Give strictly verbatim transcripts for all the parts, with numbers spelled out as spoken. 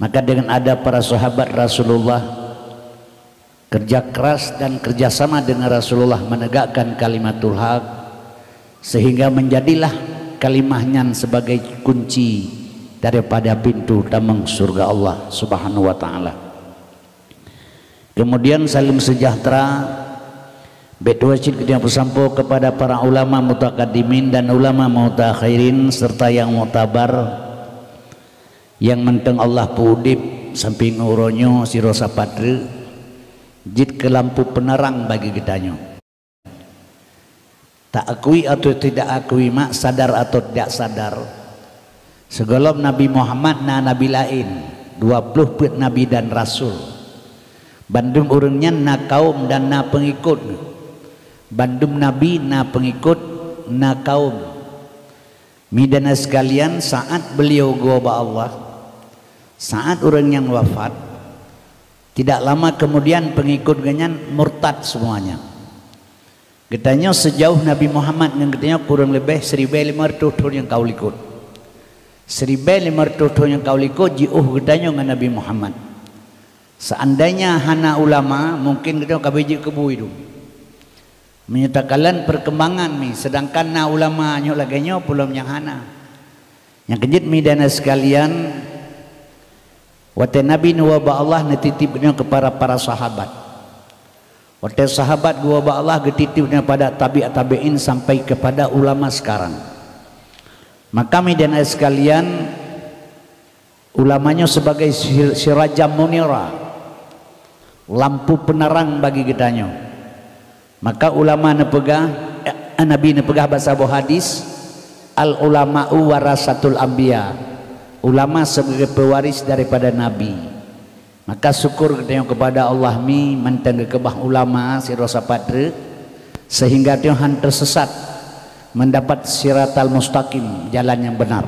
Maka dengan ada para sahabat Rasulullah, kerja keras dan kerjasama dengan Rasulullah menegakkan kalimatul haq, sehingga menjadilah kalimah nyan sebagai kunci daripada pintu tamong syurga Allah Subhanahu wa Ta'ala. Kemudian salam sejahtera bek dua cit geutanyoe peusampoe kepada para ulama mutakadimin dan ulama mutakhirin serta yang muktabar, nyang mantong Allah peuudeb sampoe uroe nyoe sidroe sapat treuk jeuet keu lampu peuneurang bagi geutanyoe. Tak akui atau tidak akui mak, sadar atau tidak sadar, sigohlom Nabi Muhammad na nabi laén, dua ploh peuet nabi dan rasul. Bandum ureuëng nyan na kaum dan na peungikot. Bandum nabi na peungikot, na kaum. Midan sekalian, saat beliau geuwoe bak Allah, saat ureuëng nyan wafat, tidak lama kemudian pengikut geuhnyan murtad semuanya. Geutanyoe sejauh Nabi Muhammad ngon geutanyoe kurang lebih siribée limong reutôh thon nyang ka u likot. Siribée limong reutôh thon nyang ka u likot jiôh geutanyoe ngon Nabi Muhammad. Seandainya hana ulama, mungkin geutanyoe ka bék jeuet keu bui dum. Meunyoe takalon perkembangan mi, sedangkan na ulama nyoe lagée nyoe peulom nyang hana. Nyang keujeuet mi dan sekalian, watée Nabi neuwoe bak Allah neutitip geutanyoe kepada para sahabat. Watée sahabat geuwoe bak Allah geutitip geutanyoe pada tabi' tabi'in sampai kepada ulama sekarang. Maka mi dan sekalian, ulama nyoe sebagai sir-, sirajam munira, lampu penerang bagi geutanyoe. Maka ulama neupeugah, eh, Nabi neupeugah bak saboh hadis, "Al ulama'u warasatul anbiya." Ulama sebagai pewaris daripada nabi. Maka syukur geutanyoe kepada Allah mi mantong geukeubah ulama sidroe sapat treuk, sehingga tanyoe han tersesat, mendapat siratal mustaqim, jalan yang benar.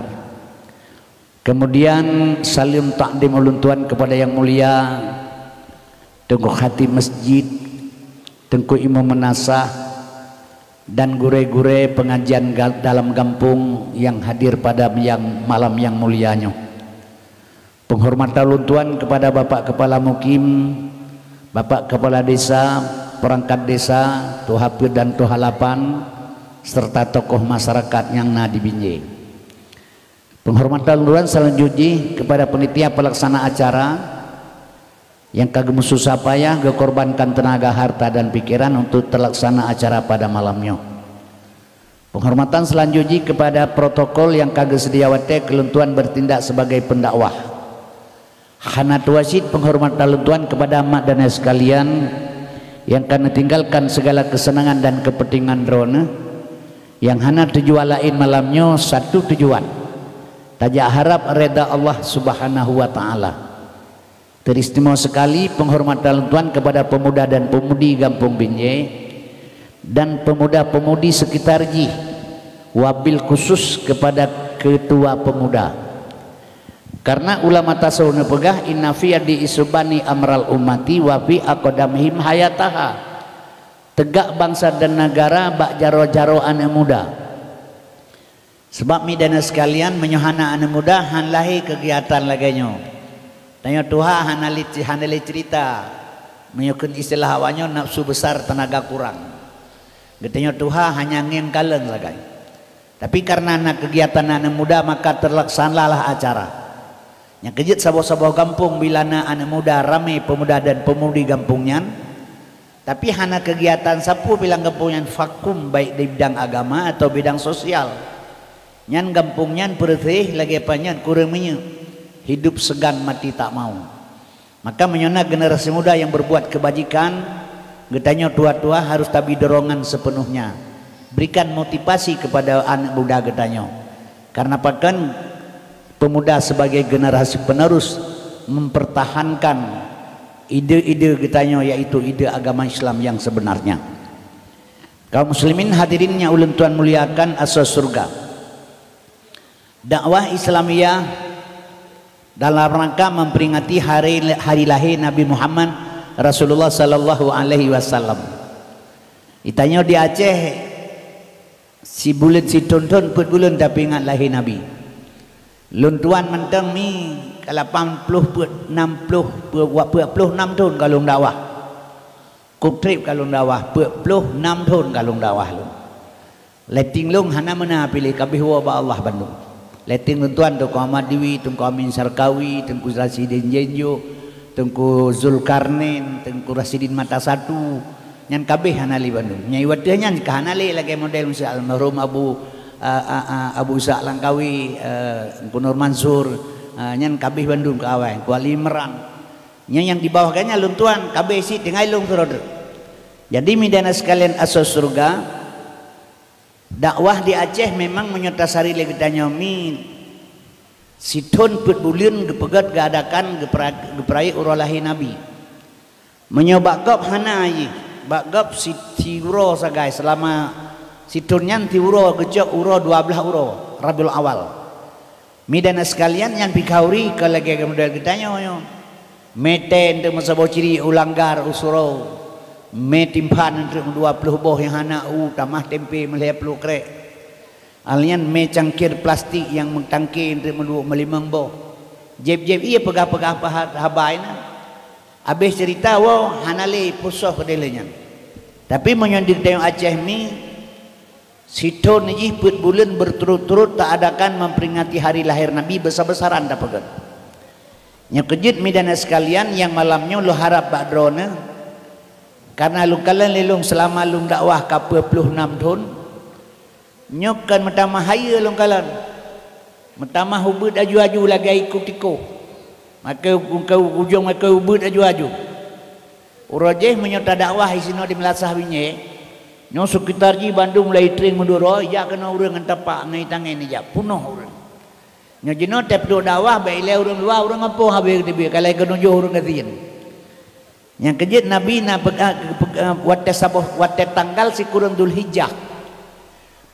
Kemudian salam takdim ulôn tuan kepada yang mulia Teungku Khatib Masjid, Teungku Imum Meunasah, dan gurée-gurée pengajian ga-, dalam gampông yang hadir pada yang, malam yang mulia nyoe. Penghormatan ulôn tuan kepada Bapak Kepala Mukim, Bapak Kepala Desa, perangkat desa, tuha peuet dan tuha lapan, serta tokoh masyarakat nyang na di Binjai. Penghormatan ulôn selanjut jih kepada panitia pelaksana acara nyang ka geumeususah payah geukorbankan teunaga, harta dan pikiran untuk terlaksana acara pada malam nyoe. Penghormatan selanjut jih kepada protokol nyang ka geuseudia watée keu lôn tuan bertindak sebagai pendakwah. Hana tuwoe cit penghormatan lôn tuan kepada mak dan ayah sekalian nyang ka neutinggalkan segala kesenangan dan kepentingan droeneuh. Nyang hana tujuan laén malam nyoe, satu tujuan, tajak harab reda Allah Subhanahu wa Ta'ala. Teristimewa sekali penghormatan lôn tuan kepada pemuda dan pemudi Gampông Binjai dan pemuda-pemudi sekitar jih, wabil khusus kepada ketua pemuda. Karena ulama tasawuf neupeugah, "Inna fi yadi isubani amral ummati wa fi aqdamihim hayataha." Tegak bangsa dan negara bak jaroe-jaroe aneuëk muda. Sebab mi dan sekalian, meunyoe hana aneuëk muda, han lahé keugiatan lagée nyoe. Tanyoe tuha hana lé, hana lé cerita. Meunyoe kheun istilah awak nyoe, nafsu besar, tenaga kurang. Geutanyoe tuha hanya ngieng kaleng sagai. Tapi karena na keugiatan aneuëk muda, maka terlaksanalah acara. Nyang keujeuet saboh-saboh gampông bila na aneuëk muda ramé pemuda dan pemudi gampông nyan, tapi hana keugiatan sapeue bilang gampông nyan vakum, baik di bidang agama atau bidang sosial. Nyan gampông nyan peureuséh lagée panyöt kureueng minyeuk, hidup segan mati tak mau. Maka meunyoe na generasi muda nyang berbuat kebajikan, geutanyoe tuha-tuha harus tabri dorongan sepenuhnya. Berikan motivasi kepada aneuëk muda geutanyoe. Karena pakon, pemuda sebagai generasi penerus mempertahankan ide-ide geutanyoe, yaitu ide agama Islam yang sebenarnya. Kaum muslimin hadirin nyang ulôn tuan muliakan, asoe syurga. Dakwah Islamiyah dalam rangka memperingati hari, hari lahir Nabi Muhammad Rasulullah sallallahu alaihi wasallam. Geutanyoe di Aceh, sibuleuen sithon-thon peuet buleuen tapeuingat lahé Nabi. Lôn tuan mantong mi Ka lapan ploh peuet nam ploh, peuet ploh nam thon ka lôn dakwah. Kutreb ka lôn dakwah, peuet ploh nam thon ka lôn dakwah lôn. Letting lôn hana meunan piléh, ka abéh woe bak Allah bandum. Letting lôn tuan Teungku Ahmad Diwi, Teungku Amin Sarkawi, Teungku Rasidin Jenjo, Teungku Zulkarnain, Teungku Rasidin Mata Satu, nyan ka abéh hana lé bandum. Nyang watée nyan ka hana lé lagée model miseu almarhum Abu, a, a, a, Abu Ishak Langkawi, a, Teungku Nur Mansur, a, nyan ka abéh bandum keu awai, Teungku Ali Imran. Nyan nyang di bawah geuhnyan lôn tuan, ka abéh cit tinggai lôn keudroe. Jadi, meudahna sekalian asoe syeuruga, dakwah di Aceh memang meunyoe tasari lé geutanyoe mi, sithon peuet buleuen geupeugét geuadakan geupera-, geupeurayeuk uroe lahé Nabi. Meunyoe bak gob hana jih, bak gob si-, siuroe sagai seulama sithon nyan siuroe geucok uroe dua blaih uroe Rabiul Awal. Meudahna sekalian, nyan pih khauri ka lagée model geutanyoe nyoe. Mé tée eunteuk meusaboh ciri u langgar u surau. Mé timphan eunteuk meudua ploh boh nyang hana u tamah tempe meulhée ploh krek. Alnyan mé cangkir plastik nyang meutangke eunteuk meudua meulimong boh. Jeb-jeb ié peugah-peugah paha-, haba inan. Abéh ceurita woe hana lé peusoh keudeh lé nyan. Tapi meunyoe di geutanyoe Aceh mi, sithon jih peuet buleuen beuturot-turot taadakan memperingati hari lahé Nabi, besar-besaran tapeugét. Nyoe keujeuet meudahna sekalian, nyang malam nyoe lôn harab bak droeneuh, kareuna lôn kalon lé lôn seulama lôn dakwah ka peuet ploh nam thon, nyoe kon meutamah hayeue lôn kalon. Meutamah ubeuet aju-aju lagée iku tikoh. Makeu, makeu ujong makeu ubeuet aju-aju. Uroe jéh meunyoe tadakwah disinoe di Meulasah Binyéh, nyoe seukitar jih bandum mulai Itreng Meuduro, jak keunoe ureuëng ngon tapak, ngon itangen ijak, peunoh ureuëng. Nyoe jinoe teupeudok dakwah, bék ilée ureuëng luwa, ureuëng gampông habéh geuteubiet, ka lhée keunoe jih ureuëng gasien. Nyang keujeuet Nabi na peugah, peugah, watée saboh, watée tanggal sikureueng Dzulhijjah,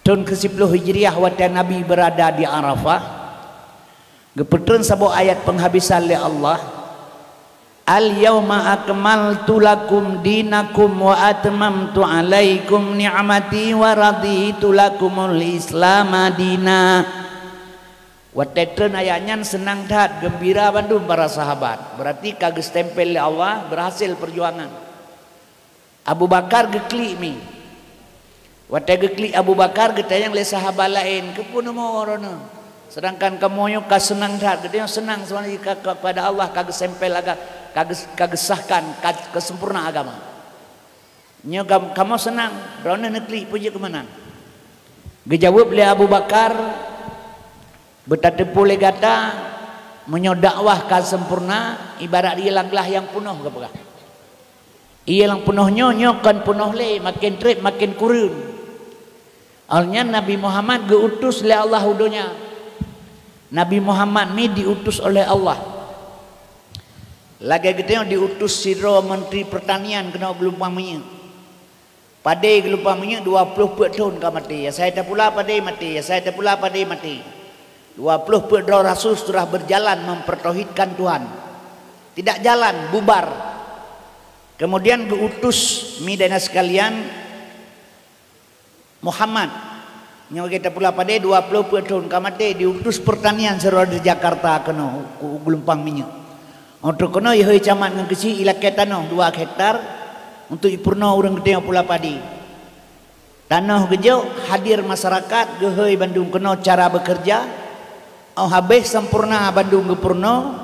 thon keu siploh Hijriah, watée Nabi beurada di Arafah, geupeutreun saboh ayat peunghabisan lé Allah, "Al-yauma akmaltu lakum dinakum wa atmamtu alaikum ni'mati wa raditu lakumul Islama dina." Watée treun ayat nyan seunang that, geumbira bandum para sahabat. Beurati ka geustempel lé Allah, beurhasil peujuangan. Abu Bakar geuklik mi. Watée geuklik Abu Bakar, geutanyong lé sahabat laén, "Keupeue neumoe droeneuh? Seudangkan kamoe nyoe ka seunang that." Geutanyoe seunang sebenarnya ka, ka, kepada Allah ka geusempel aga-, ka geus-, ka geusahkan, ka, ka sempurna agama. Nyoe kam-, kamoe seunang, droeneuh neuklik peue jeuet keumanang? Geujaweueb lé Abu Bakar, "Beutateupeue lé gata, meunyoe dakwah ka sempurna, ibarat ié lam glah nyang peunoh," geupeugah. Ié nyang peunoh nyoe, nyoe kon peunoh lé, maken treb, maken kureueng. Awaknyan Nabi Muhammad geu-utus lé Allah u donya. Nabi Muhammad mi diutus oleh Allah. Lagée geutanyoe diutus sidroe menteri pertanian keunoe geulumpang minyeuk. Padé geulumpang minyeuk dua ploh peuet thon ka maté. Asai tapula padé maté, asai tapula padé maté. Dua ploh peuet droe rasul sudah berjalan mempertauhidkan Tuhan. Tidak jalan, bubar. Kemudian geu-utus, mi dan sekalian, Muhammad. Nyoe gata pula padé dua ploh peuet thon ka maté, diutus pertanian sidroe di Jakarta keunoe u, u geulumpang minyeuk. Untuk keunoe ihôi camat ngon keuchik ilakée tanoh dua hektar untuk ipeurunoe ureuëng geutanyoe pula padé. Tanoh geujok, hadir masyarakat, geuhôi bandum keunoe cara bekerja. Óh habéh sempurna bandum geupeurunoe,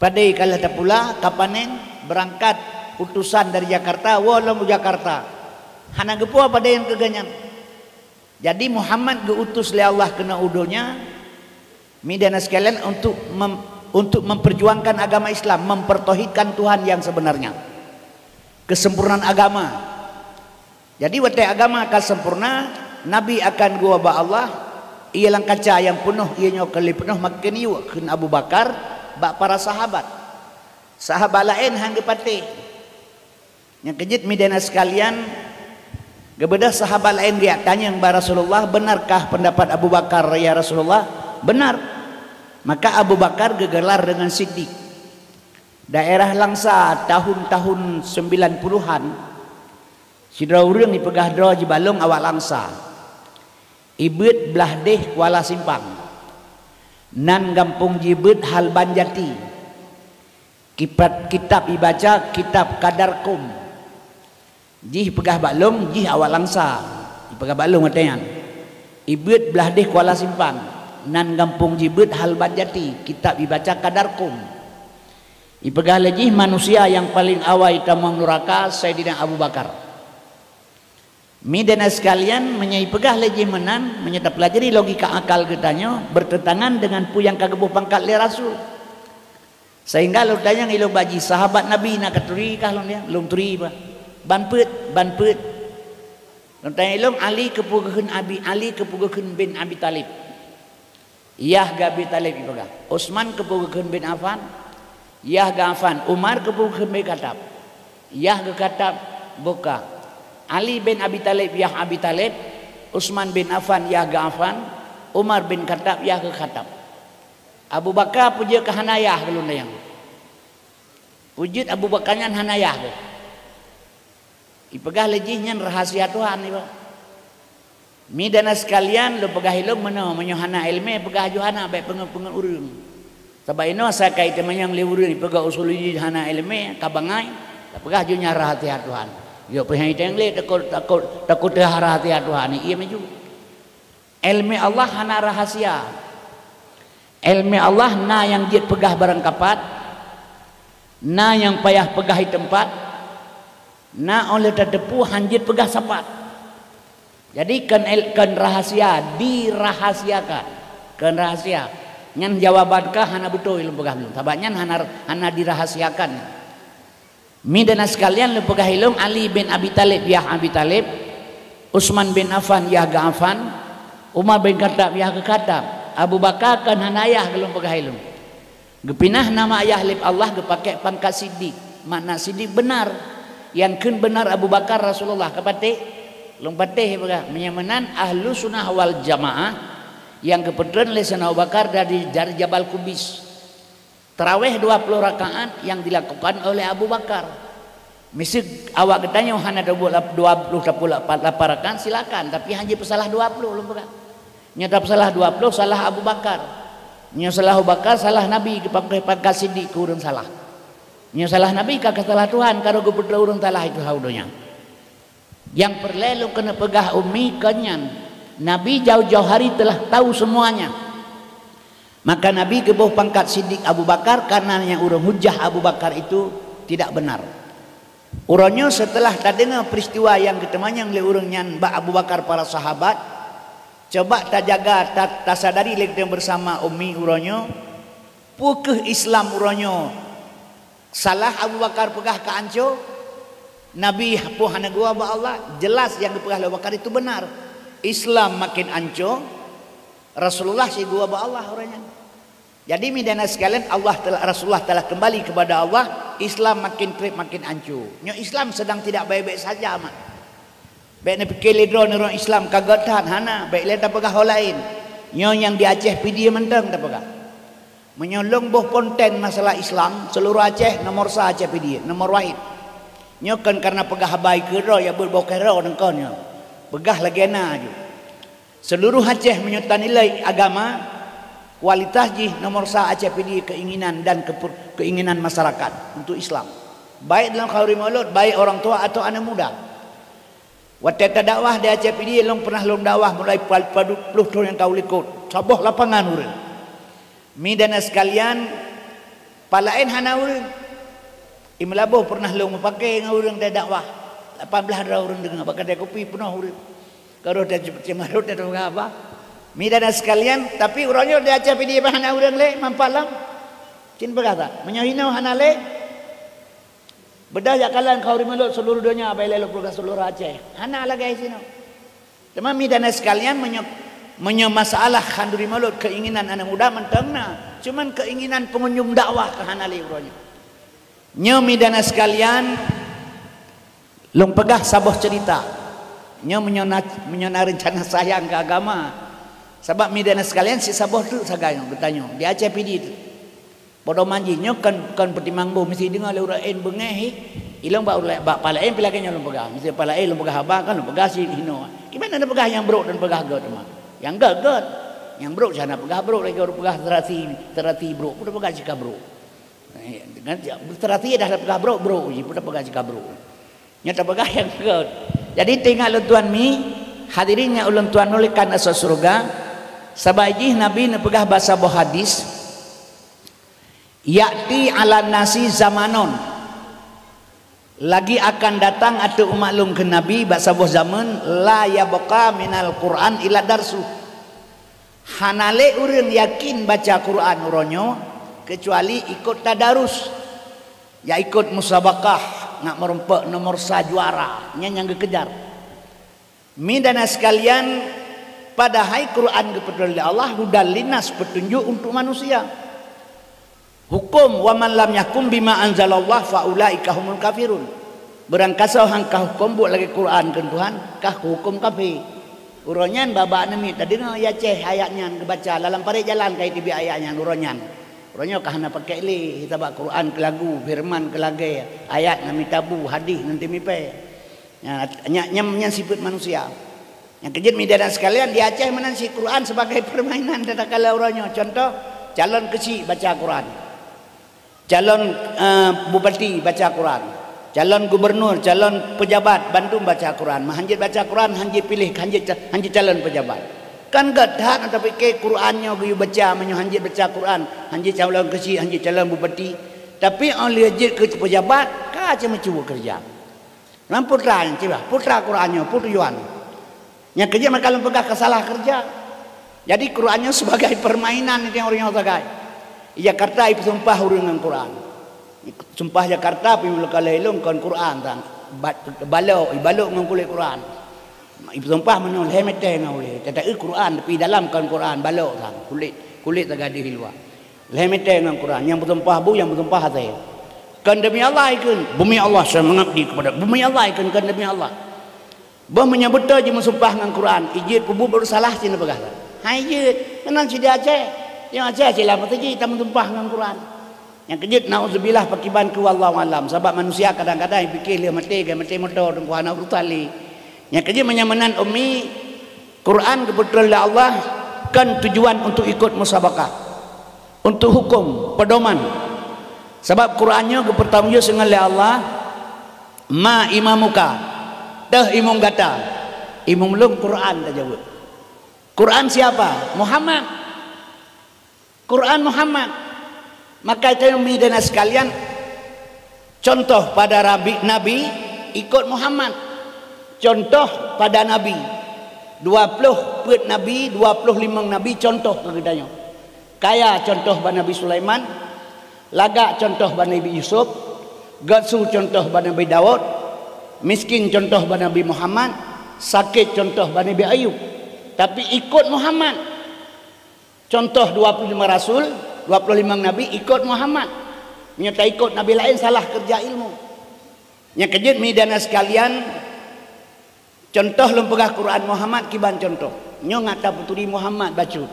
padé ka lheueh tapula, ka panen, beurangkat utusan dari Jakarta, woe lom u Jakarta. Hana geupeue padé nyang keu geuhnyan. Jadi, Muhammad geu-utus lé Allah keunoe u donya, mi dan sekalian, untuk mem-, untuk memperjuangkan agama Islam, mempertauhidkan Tuhan yang sebenarnya. Kesempurnaan agama. Jadi, watée agama ka sempurna, Nabi akan geuwoe bak Allah, ié lam kaca nyang peunoh, ié nyoe ka lheueh peunoh, maken yuek kheun Abu Bakar bak para sahabat. Sahabat laén han geupatéh. Nyang keujeuet mi dan sekalian, geubeudôh sahabat laén geujak tanyong bak Rasulullah, "Benarkah pendapat Abu Bakar, ya Rasulullah?" "Benar." Maka Abu Bakar geugelar dengan Siddiq. Daerah Langsa tahun-tahun sembilan puluhan, sidroe ureuëng ipeugah droe jibalong awak Langsa. Ibeuet blaih déh Kuala Simpang. Nan gampông jih beuet Halban Jati. Kipat-, kitab ibaca kitab Kadar Kum. Jih peugah bak lôn, jih awak Langsa. Ipeugah bak lôn watée nyan. Ibeuet blah deh Kuala Simpang. Nan gampông jih beuet Halban Jati, kitab ibaca Kadar Kum. Ipeugah lé jih manusia nyang paleng awai tamong nuraka Saidina Abu Bakar. Mi dan sekalian, meunyoe ipeugah lé jih meunan, meunyoe tapeulajari logika akal geutanyoe, bertentangan dengan peue nyang ka geuboh pangkat lé Rasul. Sehingga lôn tanyong ilôn bak jih, sahabat Nabi na katuri kah lôn nyan? Lôn turi bah. Ban peuet, ban peuet. Lôn tanyong ilôn, Ali keupeue geukheun Abi, Ali keupeue geukheun bin Abi Thalib? Yah geu Abi Thalib ipeugah. Utsman keupeue geukheun bin Affan? Yah geu Affan. Umar keupeue geukheun bin Khattab? Yah geu Khattab buka. Ali bin Abi Thalib yah Abi Thalib. Utsman bin Affan yah geu Affan. Umar bin Khattab yah geu Khattab. Abu Bakar peue jeuet keu hana yah keu lôn tanyong? Peue jeuet Abu Bakar nyan hana yah keu? Ipeugah lé jih nyan rahasia Tuhan, ipeugah. Mi dan sekalian, lôn peugah ilôn meunoe, meunyoe hana iéleumé, peugah ju hana, bék peungeut-peungeut ureuëng. Sabab inoe asai ka iteumanyong lé ureuëng, ipeugah usul jih hana iéleumé, ka bangai, tapeugah ju nyan rahasia Tuhan. Yo, pih nyang iteng lé takot, takot, takot teuh rahasia Tuhan, ié maju. Iéleumé Allah hana rahasia. Iéleumé Allah na nyang jeuet peugah barangkapat, na nyang payah peugah i teumpat, na óh lheueh tateupeue han jeuet peugah sapat. Jadi, kon el-, kon rahasia, dirahasiakan. Kon rahasia. Nyan jawaban ka hana beutôi lôn peugah nyoe. Sabab nyan hana, hana dirahasiakan. Mi dan sekalian, lôn peugah ilôn, Ali bin Abi Thalib yah Abi Thalib, Utsman bin Affan yah geu Affan, Umar bin Khattab yah geu Khattab, Abu Bakar kon hana yah keu lôn peugah ilôn. Geupinah nama yah lé Allah geupaké pangkat Siddiq. Makna Siddiq benar. Nyang kheun benar Abu Bakar Rasulullah. Ka patéh? Lôn patéh peugah. Meunyoe meunan Ahlu Sunnah wal Jamaah nyang geupeutreun lé Saidina Abu Bakar dari, dari Jabal Kubais. Tarawih dua puluh rakaat yang dilakukan oleh Abu Bakar. Miseue awak geutanyoe hana tabuet lap-, dua puluh, tapeubuet lapan, lapan rakaat, silakan, tapi han jipeusalah dua puluh lôn peugah. Nyoe tapeusalah dua puluh, salah Abu Bakar. Nyoe salah Abu Bakar, salah Nabi, geupaké pangkat Siddiq keu ureuëng salah. Nyoe salah Nabi, ka, ka salah Tuhan, ka roh geupeutreun ureuëng salah itu hau donya. Nyang peureulée lôn keuneuk peugah ummi kon nyan, Nabi jauh-jauh hari telah tahu semuanya. Maka Nabi geuboh pangkat Siddiq Abu Bakar karena nyang ureuëng hujah Abu Bakar itu tidak benar. Uroe nyoe seuteulah tadeungoe peuristiwa nyang geuteumanyong lé ureuëng nyan bak Abu Bakar para sahabat, coba tajaga, ta-, tasadari lé geutanyoe beusama ummi uroe nyoe, peue kheueh Islam uroe nyoe. Salah Abu Bakar peugah ka anco, Nabi pun hana geuwoe bak Allah, jelas nyang geupeugah lé Abu Bakar itu benar. Islam makin anco, Rasulullah sigeuwoe bak Allah uroe nyan. Jadi, mi dan sekalian, Allah telah, Rasulullah telah kembali kepada Allah, Islam makin treb makin anco. Nyoe Islam sedang tidak baik-baik saja, mak. Bék neupike lé droeneuh ureuëng Islam ka gét that, hana, bék lé tapeugah ho laén. Nyoe nyang di Aceh Pidie mantong tapeugah. Meunyoe lôn boh ponten masalah Islam, seuluruh Aceh nomor sa Aceh Pidie, nomor wahid. Nyoe kon kareuna peugah haba ikeue droe, ya beuet boh keudroe deungon nyoe. Peugah lagée na ju. Seuluruh Aceh meunyoe tanilai agama, kualitas jih nomor sa Aceh Pidie keinginan dan keper-, keinginan masyarakat untuk Islam. Baik dalam khauri maulud, baik orang tua atau anak muda. Watée tadakwah di Aceh Pidie, lôn pernah lôn dakwah mulai pal-, padu-, ploh thon nyang ka u likot. Saboh lapangan ureuëng. Mi dan sekalian, palaén hana ureuëng. I Meulaboh pernah lôn meupaké ngon ureuëng di dakwah. Lapan blaih droe ureuëng deungoe, bak keude kupi peunoh ureuëng. Ka roh dan ceumarot dan roh haba. Mi dan sekalian, tapi uroe nyoe di Aceh Pidie bah hana ureuëng lé, mampat lom. Cit peugah that. Meunyoe inoe hana lé, Beudôh jak kalon khanduri mulod seuluruh donya, bak ilée lôn peugah seuluruh Aceh. Hana lagée sinoe. Teuma mi dan sekalian, meunyoe, meunyoe masalah khanduri mulod keinginan aneuk muda mantong na. Cuman keinginan pengunjung dakwah ka hana lé uroe nyoe. Nyoe mi dan sekalian, lôn peugah saboh cerita. Nyoe meunyoe na, meunyoe na reuncana sayang keu agama. Sabab mi dan sekalian, si saboh teuk sagai nyoe geutanyoe di Aceh Pidie teuk. Podoman jih nyoe kon, kon peutimang boh, meusti deungoe lé ureuëng laén beungéh hi. Ilôn bak ureuëng, bak palaén pih lagée nyoe lôn peugah. Meusti palaén lôn peugah haba kan lôn peugah si hinoe. Kiban na peugah nyang brok dan peugah gét teuma. Nyang gét, gét. Nyang brok hana peugah brok, lagèe ureueng peugah serasi, serasi brok, peue tapeugah cit ka brok. Eh, dengan serasi dah peugah brok, brok jih, peue tapeugah cit ka brok. Nyan tapeugah nyang göt. Jadi teuingat lôn tuan mi, hadirin nyang ulôn tuan muliakan asoe syeuruga, sabab jih Nabi neupeugah bak saboh hadis, "Ya'ti 'alan nasi zamanun," lagi akan datang ateueh umat lôn kheun Nabi bak saboh zaman, "la yabqa minal Qur'an illa darsu." Hana lé ureueng yakin baca Quran uroe nyoe keucuali ikot tadarus, ya ikot musabaqah, ngat meurumpok nomor sa juara, nyan nyang geukejar. Mi dan sekalian, padahai Quran geupeutron lé Allah hudan linnas, petunjuk untuk manusia. Huköm, "Wa man lam yahkum bima anzalallah fa ulaika humul kafirun." Beurangkasoe han ka huköm buet lagèe Quran kheun Tuhan, ka huköm kafé. Uroe nyan babah aneuk miet tadeungoe i Aceh ayat nyan geubaca, lam-lam paret jalan ka jiteubiet ayat nyan uroe nyan. Uroe nyoe ka hana pakèk lé, sabab Quran keu lagu, feureuman keu lagèe, ayat na mita bu, hadih na teumipe. Nyan, nyan, nyan sifeuet manusia. Nyang keujeuet mi dan sekalian, di Aceh meunan cit Quran sebagai permainan tatkala uroe nyoe. Contoh, calon keuchik baca Quran. Calon, eh, bupati baca Quran. Calon gubernur, calon pejabat bandum baca Quran. Meuhan jeuet baca Quran, han jeuet piléh, han jeuet ca-, han jeuet calon pejabat. Kan göt that, tapike Quran nyoe geuyue baca, meunyoe han jeuet baca Quran, han jeuet calon keuchik, han jeuet calon bupati. Tapi 'oh lheueh jeuet keu pejabat, ka ceumeucue keureuja. Nyan putra nyang cibah, putra Quran nyoe, putra Yuan. Nyang keujeuet maka lôn peugah ka salah keureuja. Jadi Quran nyoe sebagai permainan nyan ureueng nyoe sagai. Di Jakarta ipeusumpah ureueng ngon Quran. Sumpah Jakarta pi meuleuka lé lôn kon Quran tan. Ba-, balok, ibalok ngon kulét Quran. Ipeusumpah meunoe lhèe meter ngon ulèe. Tataeu Quran tapi dalam kon Quran, balok tan. Kulét, kulét sagai di luwa. Lhèe meter ngon Quran, nyang beusumpah bu, nyang beusumpah asèe. Kon demi Allah ikheun, "Demi Allah saya mengabdi kepada," demi Allah ikheun, kon demi Allah. Boh meunyoe beutôi jimeusumpah ngon Quran, ijeuet peubuet baru salah cit neupeugah. Hai jeuet, meunan cit di Aceh. Nyang Aceh cit lah meuteujih tameusumpah ngon Quran. Nyang keujeuet naudzubillah pakiban keu wallahu alam, sabab manusia kadang-kadang jipike lheueh maté, lheueh maté moto teungku hana urusan lé. Nyang keujeuet meunyoe meunan umi, Quran geupeutron lé Allah kon tujuan untuk ikot musabaqah, untuk huköm, pedoman. Sabab Quran nyoe geupeutanyong singoh lé Allah, "Ma imamuka?" Toh imum gata? Imum lôn Quran, tajaweueb. Quran siapa? Muhammad. Quran Muhammad. Maka itu, mi dan sekalian, contoh pada rabi, Nabi, ikot Muhammad. Contoh pada Nabi, dua ploh peuet Nabi, dua ploh limong Nabi, contoh keu geutanyoe. Kaya contoh bak Nabi Sulaiman, lagak contoh bak Nabi Yusuf, göt su contoh bak Nabi Daud, miskin contoh bak Nabi Muhammad, sakét contoh bak Nabi Ayub. Tapi ikot Muhammad. Contoh dua puluh lima rasul, dua puluh lima nabi ikot Muhammad. Meunyoe taikot nabi laén, salah keureuja ilmu. Nyang keujeuet mi dan sekalian, contoh lôn peugah Quran Muhammad kiban contoh. Nyoe ngat tapeuturi Muhammad bacut.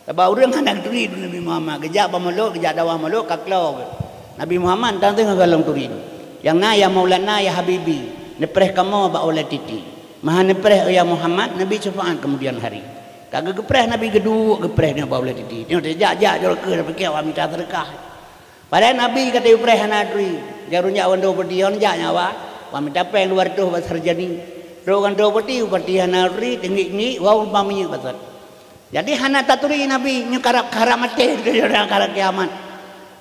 Sabab ureueng hana geuturi Nabi Muhammad, geujak bak mulod, geujak dakwah mulod, ka klo geuh. Nabi Muhammad tang teungoh golom turi. Nyang na, "Ya Maulana, ya Habibi, neupreh kamoe bak ulèe titi." Meuhan neupreh, "Ya Muhammad," Nabi syafaat kemudian hari. Ka geupreh Nabi, geuduek geupreh nyoe bak ulèe titi. Nyoe teujak-jak jroh keu, tapike awak mita seudeukah. Padahai Nabi ka teupreh hana turi. Jarun jak wan dua peuti, hana jak nyawa. Awak mita péng dua ratus bak sarjani. Trok wan dua peuti, bupati hana turi, teunggik-nggik, wau rumpang minyeuk batat. Jadi hana taturi Nabi, nyoe karab-karab maté, karab kiamat.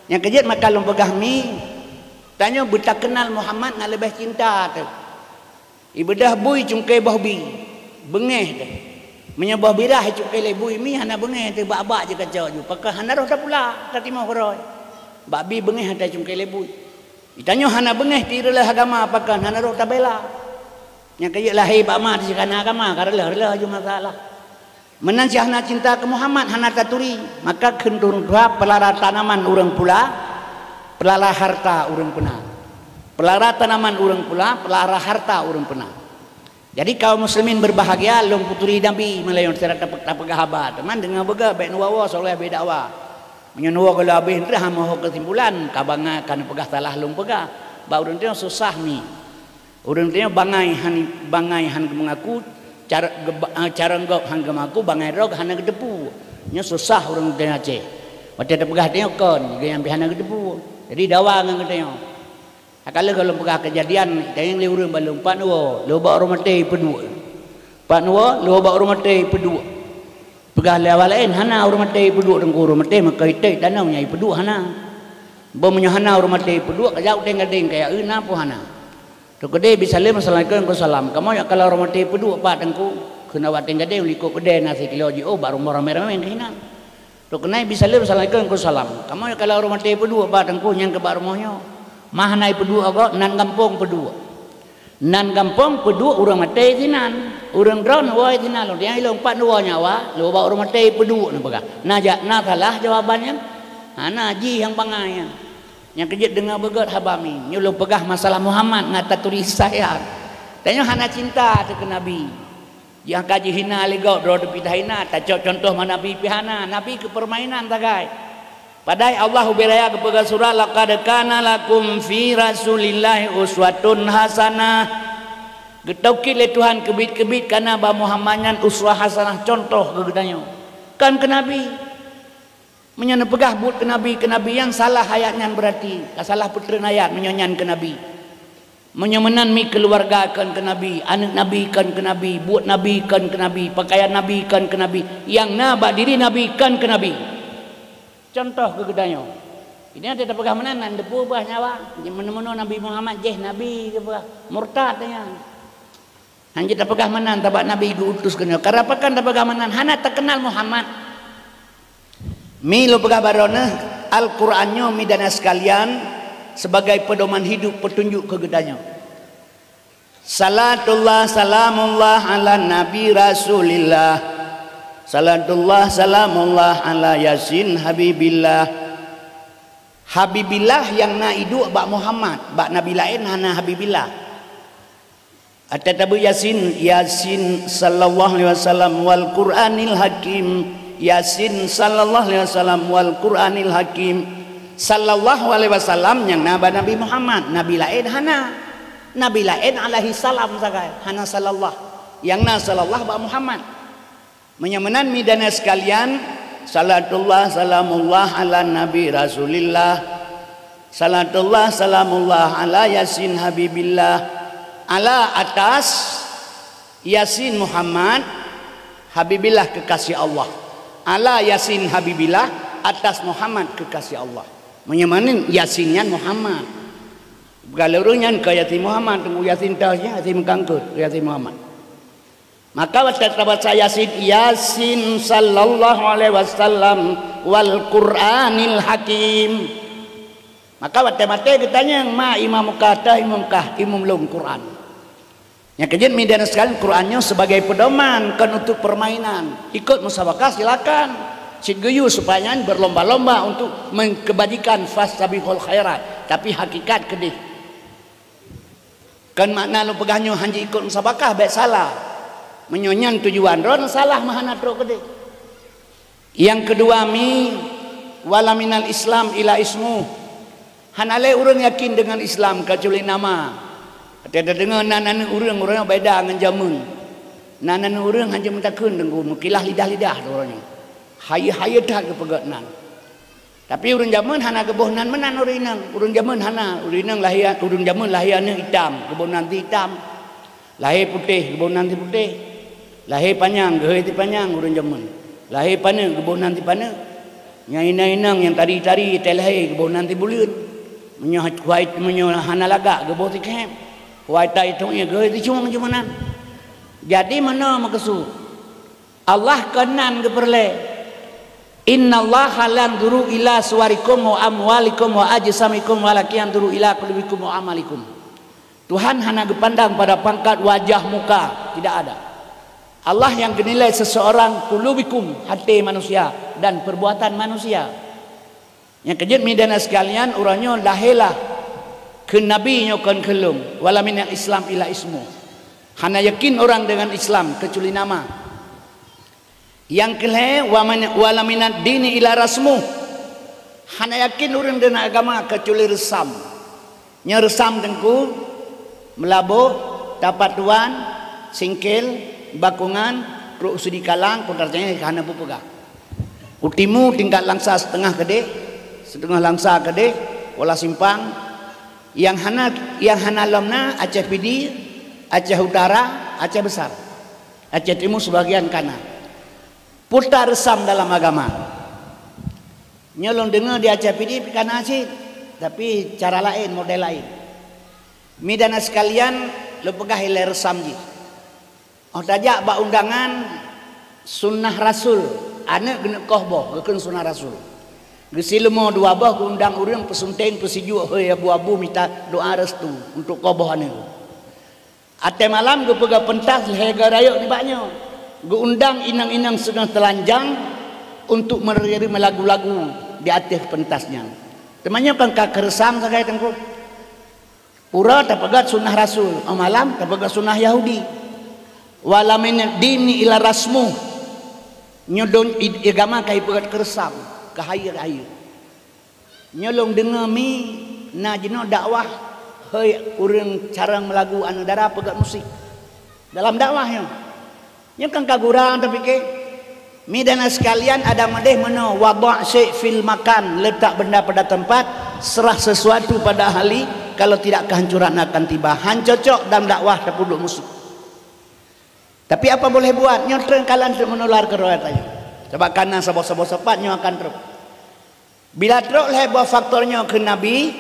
Nyang keujeuet maka lôn peugah mi, tanyoe beutakeunal Muhammad ngat leubeh cinta teuh. Ibeudôh bui cungké boh bi, beungéh teuh. Meunyoe boh bi rhah icungké lé bui, mi hana beungéh teuh, bak-bak jikacok ju. Pakon hana roh tapula, tatimoh keudroe. Bak bi beungéh ata icungké lé bui. Tanyoe hana beungéh teuh reuloh agama, pakon hana roh tabela. Nyang keujeuet lahé bak ma teuh cit ka na agama, ka reuloh-reuloh ju masalah. Meunan cit hana cinta keu Muhammad, hana taturi, maka kheun tuha peulara tanaman ureueng pula, peulara harta ureueng peuna. Peulara tanaman ureueng pula, peulara harta ureueng peuna. Jadi kaum muslimin berbahagia, lôn peuturi Nabi, meulayeue sira tape-, tapeugah haba. Teuma deungoe beugöt, bèk neuwoe-woe soe lheueh habéh dakwah. Meunyoe neuwoe gohlom habéh, hana meuho keusimpulan, ka bangai ka neupeugah salah lôn peugah. Bak ureueng nyoe susah mi. Ureueng nyoe bangai han, bangai han geumeungaku, cara, geuba-, ah, carông gob han geumeungaku, bangai droe hana geuteupeue. Nyoe susah ureuëng geutanyoe Aceh. Watée tapeugah tanyoe kon, geuh nyang pih hana geuteupeue. Jadi dawa ngon geutanyoe. Ka lheueh gohlom peugah keujadian, tanyoe lé ureuëng balom pat nyoe, lheueh bak ureuëng maté ipeuduek. Pat nyoe, lheueh bak ureuëng maté ipeuduek. Peugah lé awak laén, hana ureuëng maté ipeuduek teungku, ureuëng maté meukai tét danau nyang ipeuduek hana. Bah meunyoe hana ureuëng maté ipeuduek, ka jak u teng gadeng kaya eu na peue hana. Teuk keudeh bi saleuem, "Assalamualaikum." "Waalaikumsalam." "Kamoe jak kalon ureuëng maté ipeuduek pat teungku?" Kheun awak teng gadeng, likot keudè na sikilo jiôh bak rumoh ramé-ramé keuhinan. Teuk keunai bi saleuem, "Assalamualaikum." "Waalaikumsalam." "Kamoe jak kalon ureuëng maté ipeuduek pat teungku?" "Nyan keu bak rumoh nyoe." "Mah hana ipeuduek gob, nan gampông peuduek. Nan gampông peuduek ureuëng maté sinan. Ureuëng droe woe sinan lôn. Nyang ilôn pat dua nyawa, lôn bak ureuëng maté ipeuduek neupeugah. Na jak na salah jawaban nyan. Hana jih nyang bangai nyan." Nyang keujeuet deungoe beugét haba mi, nyoe lôn peugah masalah Muhammad ngon taturi saya. Tanyoe hana cinta teuh keu Nabi. Nyang ka jihina lé gob droe teupitah hina, tacok cuntoh ma Nabi pih hana, Nabi keu peurmainan sagai. Padahai Allah ubé raya geupeugah surat, "Laqad kana lakum fi Rasulillahi uswatun hasanah." Geutaukid lé Tuhan keubiet-keubiet kana bak Muhammad nyan uswah hasanah, cuntoh keu geutanyoe. Kon keu Nabi. Meunyoe neupeugah buet keu Nabi, keu Nabi nyang salah ayat nyan beurati, ka salah peutreun ayat meunyoe nyan keu Nabi. Meunyoe meunan mi keuluwarga kon keu Nabi, aneuëk Nabi kon keu Nabi, buet Nabi kon keu Nabi, pakaian Nabi kon keu Nabi, nyang na bak diri Nabi kon keu Nabi. Cuntoh keu geutanyoe. Ini ada tapeugah meunan, nan deupeu bah nyawa. Meunyoe-meunyoe Nabi Muhammad jih Nabi geupeugah, murtad nyan. Hanjeuet tapeugah meunan tabak Nabi geu-utus keunoe. Karapakon tapeugah meunan, hana takeunal Muhammad. Mi lôn peugah baroe neuh, Al-Quran nyoe mi dan sekalian sebagai pedoman hidup, petunjuk keu geutanyoe. Salatullah salamullah ala Nabi Rasulillah. Salatullah salamullah ala Yasin Habibillah. Habibillah nyang na iduek bak Muhammad, bak nabi laén hana Habibillah. Até tabeuet Yasin, Yasin sallallahu alaihi wasallam wal Qur'anil Hakim. Yasin sallallahu alaihi wasallam wal Qur'anil Hakim. Sallallahu alaihi wasallam nyang na bak Nabi Muhammad, nabi laén hana. Nabi laén alaihi salam sagai, hana sallallahu. Nyang na sallallahu bak Muhammad. Meunyoe meunan mi dan sekalian, salatullah salamullah ala Nabi Rasulillah. Salatullah salamullah ala Yasin Habibillah. Ala atas Yasin Muhammad, Habibillah kekasih Allah. Ala Yasin Habibillah, atas Muhammad kekasih Allah. Meunyoe meunan Yasin nyan Muhammad. Bukan lé ureuëng nyan keu Yasin Muhammad, teungku Yasin tas nyan, Yasin meukangkeut, Yasin Muhammad. Maka watée tabaca Yasin, Yasin sallallahu alaihi wasallam wal Qur'anil Hakim. Maka watée maté geutanyong, "Ma imamuka?" "Toh imum kah?" "Imum lôn Quran." Nyang keujeuet mi dan sekalian, Quran nyoe sebagai pedoman, kon untuk permainan. Ikut musabakah silakan. Cit geuyue supaya nyan berlomba-lomba untuk men-, kebajikan, fastabiqul khairat. Tapi hakikat keudeh. Kon makna lôn peugah nyoe hanjeuet ikot musabakah, bék salah. Meunyoe nyan tujuan droen, salah meuhana trok keudeh. Nyang keudua mi, wala minal Islam ila ismu. Hana lé ureuëng yakin deungon Islam keucuali nama. Watée tadeungoe nan aneuëk ureuëng, ureuëng beda ngon jameun. Nan aneuëk ureuëng hanjeuet meutakheun deungon meukilah lidah-lidah droe nyoe. Hayeue-hayeue that geupeugét nan. Tapi ureuëng jameun hana geuboh nan meunan ureuëng inong. Ureuëng jameun hana, ureuëng inong lahé, ureuëng jameun lahé aneuëk itam, geuboh nan ti itam. Lahé putéh, geuboh nan ti putéh. Lahé panyang, geuhôi ti panyang ureuëng jameun. Lahé paneuk, geuboh nan ti paneuk. Nyang inong-inong nyang tari-tari tée lahé, geuboh nan ti buleuen. Meunyoe kuai, meunyoe hana lagak, geuboh ti khém. Kuai tai thong ié, geuhôi ti cueng jumeunan. Jadi meunoe meukeusut. Allah keunan geupeureulée, "Innallaha la yanzuru ila suwarikum wa amwalikum wa ajsamikum, walakin yanzuru ila qulubikum wa amalikum." Tuhan hana geupandang pada pangkat, wajah, muka, tidak ada. Allah nyang geunilai seseorang qulubikum, hati manusia, dan perbuatan manusia. Nyang keujeuet mi dan sekalian, uroe nyoe lahé lah kheun Nabi nyoe kon kheun lôn, wala minal Islam ila ismu. Hana yakin orang dengan Islam kecuali nama. Nyang keulhée, wa man-, wala minad dini ila rasmu. Hana yakin ureuëng deungon agama kecuali reusam. Nyoe reusam teungku, meulaboh, tapatuan, singkel, bakongan, trok sudi kalang, peukara nyan hana peue peugah. U timu tingkat Langsa seutengah keudeh, seutengah Langsa keudeh, Kuala Simpang. Nyang hana, nyang hana lom na Aceh Pidie, Aceh Utara, Aceh Besar. Aceh Timu sebagian ka na. Peue ta reusam dalam agama. Nyoe lôn deungoe di Aceh Pidie pih ka na cit, tapi cara laén, model laén. Mi dan sekalian, lôn peugah ilée reusam jih. Óh tajak bak undangan, sunnah Rasul, aneuëk geuneuk koh boh, geukheun sunnah Rasul. Geusileumô dua boh, geuundang ureuëng peusunteng, peusijuek hôi abu-abu mita doa restu untuk koh boh aneuëk. Até malam geupeugah peuntas lhée goe rayeuk nibak nyoe. Geuundang inong-inong seungoh teulanjang untuk meuriri meulagu-lagu di ateueh peuntas nyan. Teuma nyoe kon ka keureusam sagai Teungku. Uroe tapeugét sunnah Rasul, óh malam tapeugét sunnah Yahudi. Wa lam minad dini illa rasmuh. Nyoe don id-, agama ka ipeugét keureusam, keuhayeu-hayeu. Nyoe lôn deungoe mi na jinoe dakwah, hôi ureuëng carông meulagu aneuëk dara peugét musik. Dalam dakwah nyoe. Nyoe kan ka gurang tapike. Mi dan sekalian, ada meudeh meunoe, wadha' syai' fil makan, letak benda pada tempat, serah sesuatu pada ahli, kalau tidak kehancuran akan tiba. Han cocok dalam dakwah tapeuduek musik. Tapi apa boleh buat, nyoe treun kalan treuk meunular keu roh tanyoe. Sabab ka na saboh-saboh sifat nyoe akan trok. Bila trok lhée boh faktor nyoe keu Nabi,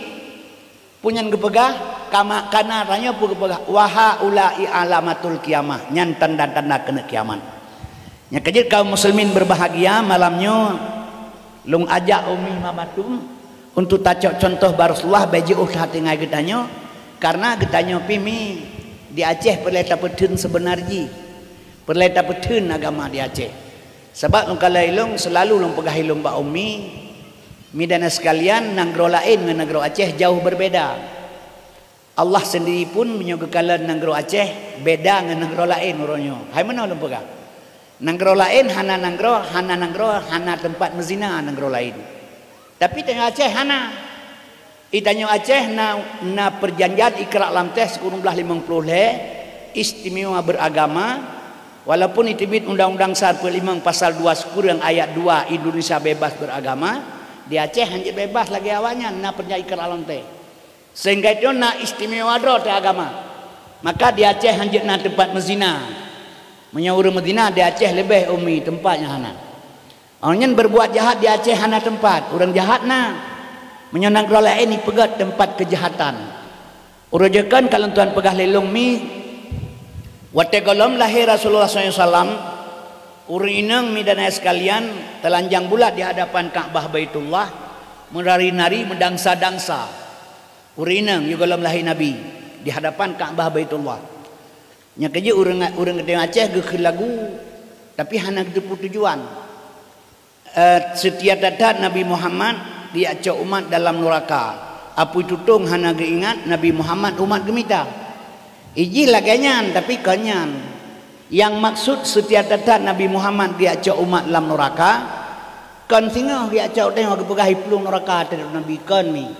peue nyang geupeugah, kama-, kana tanyoe peue geupeugah, "Wa haula'i alamatul qiyamah," nyan tanda-tanda keuneuk kiamat. Nyang keujeuet kaum muslimin berbahagia, malam nyoe lôn ajak umi mamatum untuk tacok contoh bak Rasulullah, bék jiôh that tinggai geutanyoe, karena geutanyoe pih mi di Aceh peureulée tapeutheun seubeuna jih, peureulée tapeutheun agama di Aceh. Sabab lôn kalon ilong seulalu lôn peugah ilong bak umi, mi dan sekalian, nanggroe laén ngon nanggroe Aceh jauh berbeda. Allah sendiri pun meunyoe geukalon nanggroe Aceh beda ngon nanggroe laén uroe nyoe. Hai meunoe lôn peugah. Nanggroe laén hana nanggroe, hana nanggroe, hana teumpat meuzina nanggroe laén. Tapi tanyoe Aceh hana. I tanyoe Aceh na, na peujanjian ikra lam teh sikureueng blaih limong ploh lhée, istimewa beragama, walaupun iteubiet undang-undang sar peuet limong pasal dua sikureueng ayat dua Indonesia bebas beragama, di Aceh hanjeuet bebas lagée awaknyan na peujanjian ikra lam teh. Sehingga itu na istimewa droe teuh agama. Maka di Aceh hanjeuet na teumpat meuzina. Meunyoe ureuëng meuzina di Aceh leubeh umi teumpat nyang hana. Awaknyan berbuat jahat di Aceh hana teumpat, ureuëng jahat na. Meunyoe nanggroe laén ipeugét teumpat keujahatan. Uroe jeuet kon ka lôn tuan peugah lé lôn mi, watée gohlom lahé Rasulullah sallallahu alaihi wasallam, ureuëng inong mi dan ayah sekalian teulanjang bulat di hadapan Ka'bah Baitullah, meunari-nari, meudangsa-dangsa. Ureuëng inong yôh gohlom lahé Nabi di hadapan Ka'bah Baitullah. Nyang keujeuet ureuëng, ureuëng geutanyoe Aceh geukheun lagu, tapi hana geuteupeue tujuan. Eh, seutia that-that Nabi Muhammad geujak cok umat dalam nuraka. Apui tutong hana geuingat Nabi Muhammad umat geumita. Ijih lagée nyan, tapi kon nyan. Nyang maksud seutia that-that Nabi Muhammad geujak cok umat lam nuraka, kon singoh geujak cok tanyoe geupeugah iplueng nuraka teuh Nabi, kon mi.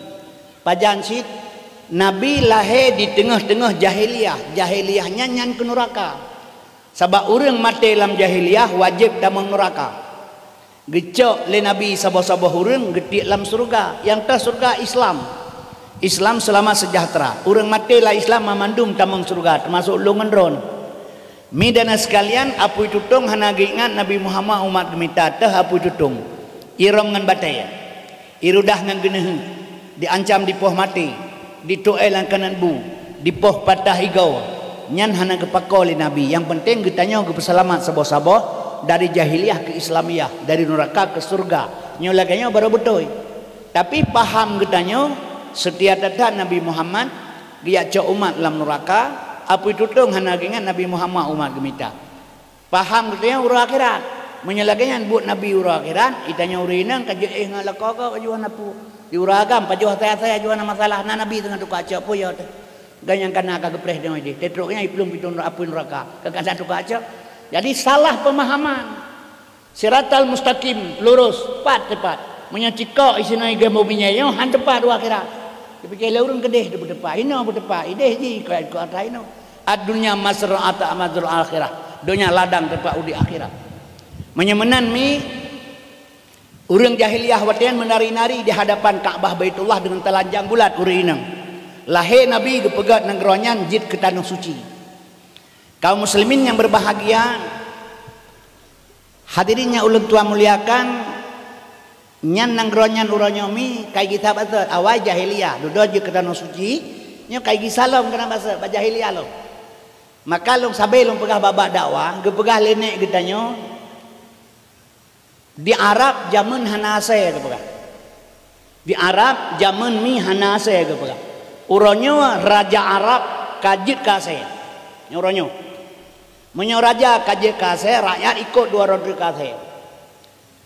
Pajan cit, Nabi lahé di teungoh-teungoh jahiliyah. Jahiliyah nyan, nyan keu nuraka. Sabab ureuëng maté lam jahiliyah wajéb tamong nuraka. Geucok lé Nabi saboh-saboh ureuëng geutiek lam syeuruga, nyang teuh syeuruga Islam. Islam seulamat seujahteura. Ureuëng maté lam Islam mamandum tamong syeuruga, teumasok lôn ngon droen. Mi dan sekalian, apui tutong hana geuingat Nabi Muhammad umat geumita, teuh apui tutong. Irôm ngon batée. Irudah ngon geuneuheuek, diancam dipoh maté, ditu'ée lam keuneuk bu, dipoh patah igoe, nyan hana geupakoe lé Nabi. Nyang peunteng geutanyoe geupeuseulamat saboh-saboh dari jahiliyah keu Islamiyah, dari nuraka keu syeuruga. Nyoe lagée nyoe barô beutôi. Tapi paham geutanyoe, seutia that-that Nabi Muhammad geujak cok umat lam nuraka, apui tutong hana geuingat Nabi Muhammad umat geumita. Paham geutanyoe uroe akhirat. Meunyoe lagée nyan buet Nabi uroe akhirat, geutanyoe ureuëng inong ka jeuet éh ngon lakoe gob ka jiwoe na peue. Di ureuëng agam pajoh asai-asai jiwoe na masalah, na Nabi teungoh tuka cok peue yo teuh. Ganyang kana ka geupreh deungon jih. Teutrok nyan iplueng pintoe apui nuraka. Ka kana tuka cok. Jadi salah pemahaman. Siratal mustaqim, lurus, pat teupat. Meunyoe cikok isinoe igém bumi nyoe, han teupat uroe akhirat. Dipike lé ureuëng keudeh teupeuteupat, inoe peuteupat, ideh jih keu, keu atra inoe. Ad-dunya mazra'atu mazra'atul akhirah. Donya ladang teumpat udeb akhirat. Meunyoe meunan mi, Ureuëng jahiliyah watée nyan meunari-nari di hadapan Ka'bah Baitullah deungon talanjang bulat ureuëng inong. Lahé Nabi geupeugét nanggroe nyan jeuet keu tanoh suci. Kaum muslimin nyang berbahagia, hadirin nyang ulôn tuan muliakan, nyan nanggroe nyan uroe nyoe mi kai gisa basot, awai jahiliyah, dudoe jeuet keu tanoh suci, nyoe kai gisa lom keunan basot, bak jahiliyah lom. Maka lôn sabe lôn peugah babak dakwah, geupeugah lé nèk geutanyoe, di Arab jameun hana asèe geupeugah. Di Arab jameun mi hana asèe geupeugah. Uroe nyoe raja Arab ka jeuet keu asèe. Nyoe uroe nyoe. Meunyoe raja ka jeuet keu asèe, rakyat ikot dua droe treuk keu asèe.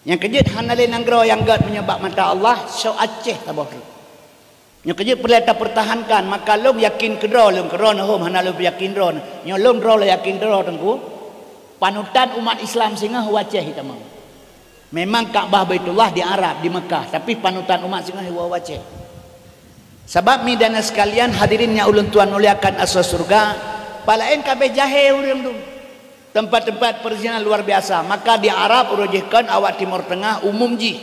Nyang keujeuet hana lé nanggroe nyang gét meunyoe bak mata Allah, soe Aceh saboh treuk. Nyoe keujeuet peureulée tapeurtahankan, maka lôn yakin keudroe lôn keudroe neuhom hana lôn peuyakin droe. Nyoe lôn droe lôn yakin droe teungku. Panutan umat Islam singoh u Aceh itamong. Memang Ka'bah Baitullah di Arab, di Mekah, tapi panutan umat singoh u Aceh. Sabab mi dan sekalian hadirin nyang ulôn tuan muliakan asoe syeuruga, palaén kabeh jahé ureuëng tu. Tempat-tempat peurzinan luar biasa, maka di Arab uroe jih kon awak Timur Tengah umum jih.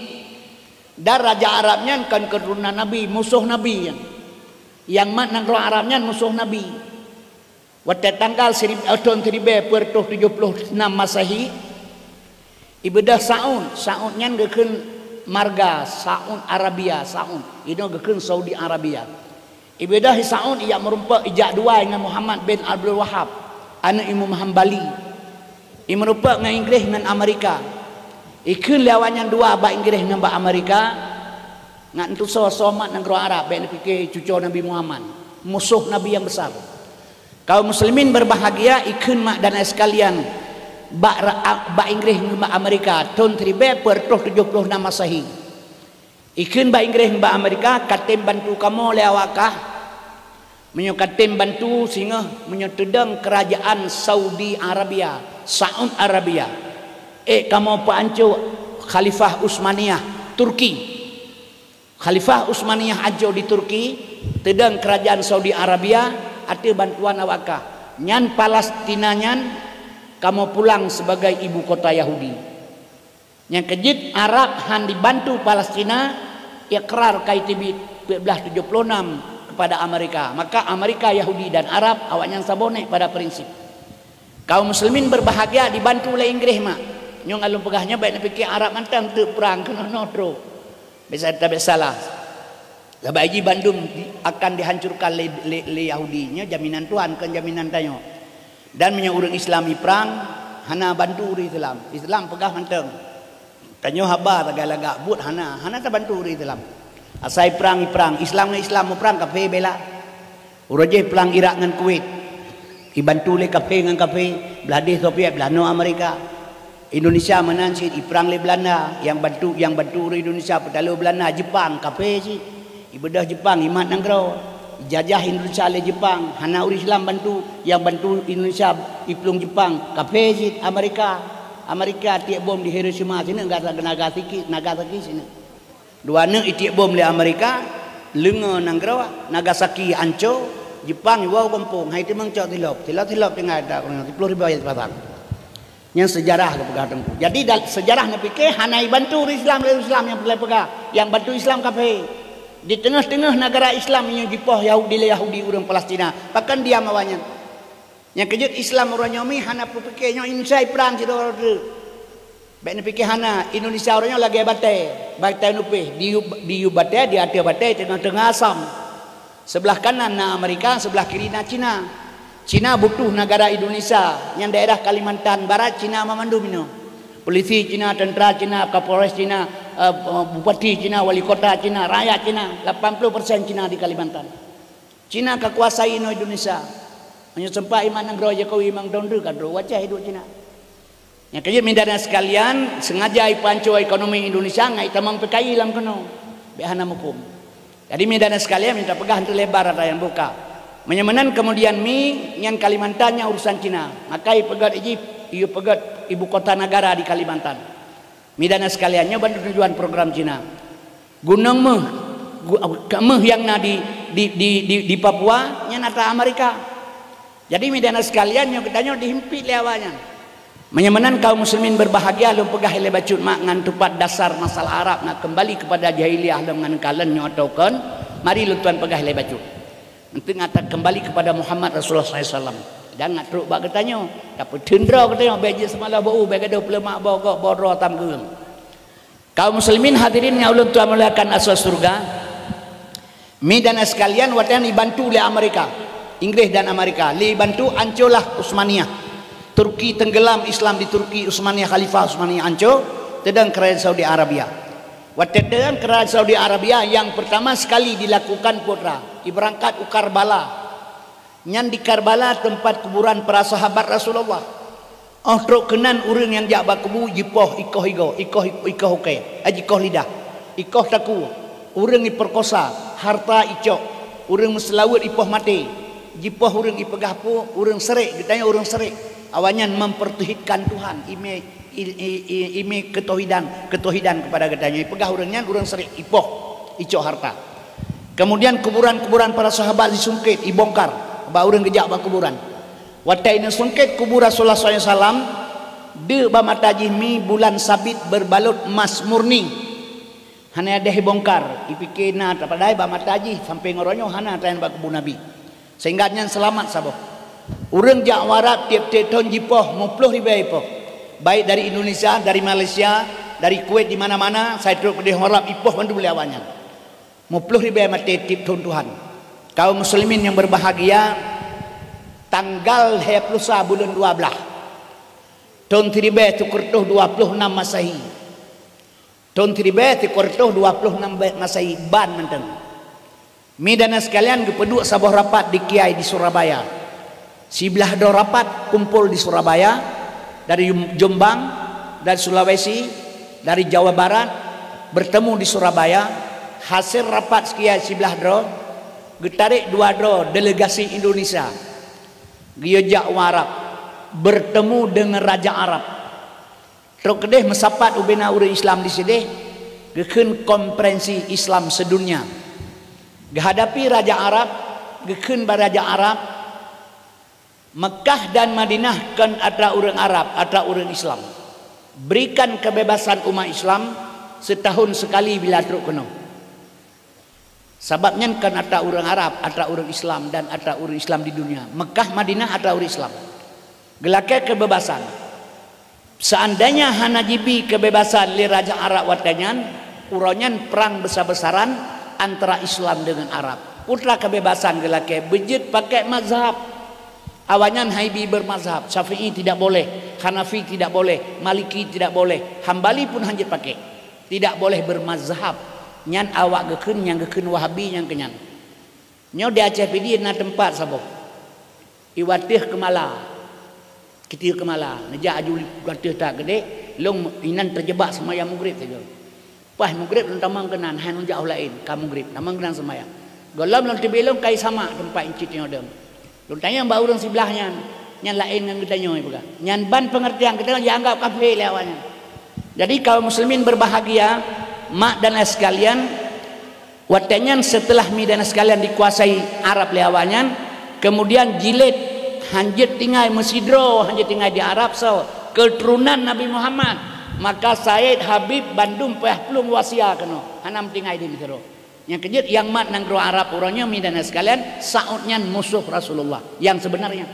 Dan raja Arab nyan kon keuturonan Nabi, musoh Nabi nyan. Nyang mat nanggroe Arab nyan musoh Nabi. Watée tanggal sirib-, eh, thon siribée peuet reutôh tujoh ploh nam Masehi, ibeudôh Saud, Saud nyan geukheun marga Saud Arabia, Saud, inoe geukheun Saudi Arabia. Ibeudôh Saud ijak meurumpok, ijak duai ngon Muhammad bin Abdul Wahhab, aneuëk Imam Hambali. Imeurumpok ngon Inggréh ngon Amerika. Ikheun lé awaknyan dua bak Inggréh ngon bak Amerika, ngat tusoe somat nanggroe Arab, bék neupike cucoe Nabi Muhammad, musoh Nabi nyang besar. Kaum muslimin berbahagia, ikheun mak dan ayah sekalian, bak ra-, a-, bak Inggréh ngon bak Amerika, thon siribée peuet reutôh tujoh ploh nam Masehi. Ikheun bak Inggréh ngon bak Amerika, ka tem bantu kamoe lé awak kah. Meunyoe ka tem bantu singoh, meunyoe teudong keurajaan Saudi Arabia, Saud Arabia, ék kamoe peuanco Khalifah Utsmaniyah Turki. Khalifah Utsmaniyah anco di Turki, teudong keurajaan Saudi Arabia ateueh bantuan awak kah. Nyan Palestina nyan kamoe pulang sebagai ibu kota Yahudi. Nyang keujeuet Arab han dibantu Palestina, ikrar ka iteubiet peuet blaih tujoh ploh nam kepada Amerika. Maka Amerika, Yahudi dan Arab awaknyan saboh nèk pada prinsip. Kaum muslimin berbahagia dibantu lé Inggréh mak. Nyoe ngon lôn peugah nyoe bék neupike Arab mantong teuk prang keunoe-noe trok. Biasa tabek salah. Sabab jih bandum di-, akan dihancurkan lé, lé, lé Yahudi. Nyoe jaminan Tuhan, kon jaminan tanyoe. Dan meunyoe ureuëng Islam iprang, hana bantu ureuëng Islam. Islam peugah mantong. Tanyoe haba lagak-lagak, buet hana, hana tabantu ureuëng Islam. Asai prang iprang, Islam ngon Islam muprang, kafé bela. Uroe jih prang Irak ngon Kuwait, ibantu lé kafé ngon kafé, blah deh Soviet, blah noe Amerika. Indonesia meunan cit iprang lé Belanda, nyang bantu, nyang bantu ureuëng Indonesia peutaloe Belanda, Jepang, kafé cit. Ibeudôh Jepang imat nanggroe, ijajah Indonesia lé Jepang, hana ureuëng Islam bantu, nyang bantu Indonesia iplueng Jepang, kafé cit Amerika. Amerika tiek bom di Hiroshima, sineuk Naga-, Nagasaki, Nagasaki sineuk. Dua neuk itiek bom lé Amerika, leungoe nanggroe, Nagasaki anco, Jepang iwoe gampông, hai teumeung cok tilop, tilop-tilop tinggai dak, siploh ribèe pasang. Nyan seujarah geupeugah teungku. Jadi, dal-, seujarah neupike hana ibantu ureuëng Islam lé ureuëng Islam nyang peureulèe peugah. Nyang bantu Islam kafé. Di teungoh-teungoh nagara Islam nyoe jipoh Yahudi lé Yahudi ureuëng Palestina. Pakon diam awaknyan? Nyang keujeuet Islam uroe nyoe mi hana peupike nyoe Indonesia iprang sidroe-droe. Bék neupike hana, Indonesia uroe nyoe lagèe batèe, batèe nupéh, diyueb, diyueb batèe, di ateueh batèe teungoh-teungoh asam. Seublah kanan na Amerika, seublah kiri na Cina. Cina butuh nagara Indonesia, nyang daerah Kalimantan Barat Cina mamandum inoe. Polisi Cina, tentara Cina, Kapolres Cina, eh, bupati Cina, wali kota Cina, rakyat Cina, lapan ploh persen Cina di Kalimantan. Cina ka kuasai inoe Indonesia. Meunyoe sempat iman nanggroe Jokowi memang dong deuh ka droe wajah hidup Cina. Nyang keujeuet mindaran sekalian, sengaja ipeuhanco ekonomi Indonesia ngai tamong P K I lam keunoe. Bék hana muphom. Jadi mindaran sekalian, minta peugah untuk lebar ada yang buka. Meunyoe meunan kemudian mi nyan Kalimantan nyan urusan Cina. Maka ipeugét iji, ipeugét ibu kota negara di Kalimantan. Mindaran sekalian, nyoe ban tujuan program Cina. Gunong méuh, gu-, méuh nyang na di, di, di, di, di Papua, nyan atra Amerika. Jadi, mindaran sekalian, nyoe geutanyoe dihimpit lé awaknyan. Meunyoe meunan kaum muslimin berbahagia, lôn peugah ilée bacut mak ngon tupat dasar masalah Arab na kembali kepada jahiliyah lom ngon kalon nyoe atawa kon, mari lôn tuan peugah ilée bacut. Enteuk ngat kembali kepada Muhammad Rasulullah sallallahu alaihi wasallam. Dan ngat trok bak geutanyoe, tapi teundro geutanyoe, bék jeuet seumalah bau, bék gadoh peulemak bogok bodro tam geueng. Kaum muslimin hadirin nyang ulôn tuan muliakan asai syurga, mi dan sekalian, watée nyan ibantu lé Amerika, Inggris dan Amerika, lé ibantu ancolah Utsmaniyah. Turki tenggelam Islam di Turki, Utsmaniyah, Khalifah Utsmaniyah anco, teudong Kerajaan Saudi Arabia. Watée teudong Kerajaan Saudi Arabia, yang pertama sekali dilakukan putra, iberangkat u Karbala. Nyan di Karbala teumpat kuburan para sahabat Rasulullah. Óh trok keunan ureuëng nyang jak bak kubu jipoh ikoh igoe, ikoh, ikoh ukée, eh, jikoh lidah, ikoh takue, ureuëng iperkosa, harta icok, ureuëng meuseulaweuet ipoh maté, jipoh ureuëng ipeugah peue, ureuëng syirik, geutanyoe ureuëng syirik. Awaknyan mempertauhidkan Tuhan, ime, i, i, i, ime ketauhidan, ketauhidan kepada geutanyoe. Ipeugah ureuëng nyan ureuëng syirik, ipoh, icok harta. Kemudian kuburan-kuburan para sahabat disungkét, ibongkar, bak ureuëng geujak bak kuburan. Watée ineusungkét kubu Rasulullah sallallahu alaihi wasallam, deuk bak mata jih mi bulan sabit berbalut emas murni. Hana deh ibongkar, ipike na tapadai bak mata jih sampai ngon uroe nyoe hana taén bak kubu Nabi. Sehingga nyan seulamat saboh. Ureuëng jak u Arab tieb-tieb thon jipoh, muploh ribée ipoh. Baik dari Indonesia, dari Malaysia, dari Kuwait, di mana-mana, sai trok keudeh u Arab ipoh bandum lé awaknyan. Muploh ribée maté tieb thon tuhan. Kaum muslimin nyang berbahagia, tanggal lhée ploh sa buleuen dua blaih, thon siribée sikureueng reutôh dua ploh nam Masehi, thon siribée sikureueng reutôh dua ploh nam Masehi ban mantong. Mi dan sekalian, geupeuduek saboh rapat di kiai di Surabaya. Siblaih droe rapat kumpul di Surabaya, dari Jombang, dari Sulawesi, dari Jawa Barat, bertemu di Surabaya. Hasil rapat kiai siblaih droe, geutarek dua droe delegasi Indonesia geuyue jak u Arab, bertemu dengan raja Arab. Trok keudeh meusapat ubena ureuëng Islam di sideh, geukheun konferensi Islam sedunia. Geuhadapi raja Arab, geukheun bak raja Arab, Mekah dan Madinah kon atra ureuëng Arab, atra ureuëng Islam. Berikan kebebasan umat Islam setahun sekali bila trok keunoe. Sabab nyan kon atra ureuëng Arab, atra ureuëng Islam dan atra ureuëng Islam di dunia. Mekah, Madinah atra ureuëng Islam. Geulakée kebebasan. Seandainya hana jibi kebebasan lé raja Arab watée nyan, uroe nyan prang besar-besaran antara Islam dengan Arab. Putra kebebasan geulakée beujeuet pakai mazhab. Awaknyan haibi bermazhab, Syafi'i tidak boleh, Hanafi tidak boleh, Maliki tidak boleh, Hambali pun hanjeuet pakai. Tidak boleh bermazhab. Nyan awak geukheun nyang geukheun Wahabi nyang keunyan. Nyoe di Aceh Pidie na teumpat saboh. Iwateuh Keumala. Keuti Keumala, neujak aju li-, wateuh that geudeh, lôn inan teujeubak seumayang Maghrib saja. Pas Maghrib lôn tamong keunan, hai lôn jak u laén, ka Maghrib, tamong keunan seumayang. Gohlom lôn teubiet lôn kai samak teumpat incit nyoe dong. Lôn tanyong bak ureuëng siblaih nyan, nyan laén ngon geutanyoe peugah. Nyan ban peungeurtian geutanyoe jianggab kafé lé awaknyan. Jadi kaum muslimin berbahagia, mak dan ayah sekalian, watée nyan seuteulah mi dan sekalian dikuasai Arab lé awaknyan, kemudian jilid hanjeuet tinggai meusidroe, hanjeuet tinggai di Arab soe keuturonan Nabi Muhammad, maka Said Habib bandum payah plueng wasia keunoe, hana meutinggai di meusidroe. Nyang keujeuet nyang mat nanggroe Arab uroe nyoe mi dan sekalian, Saud nyan musoh Rasulullah nyang seubeunarnya.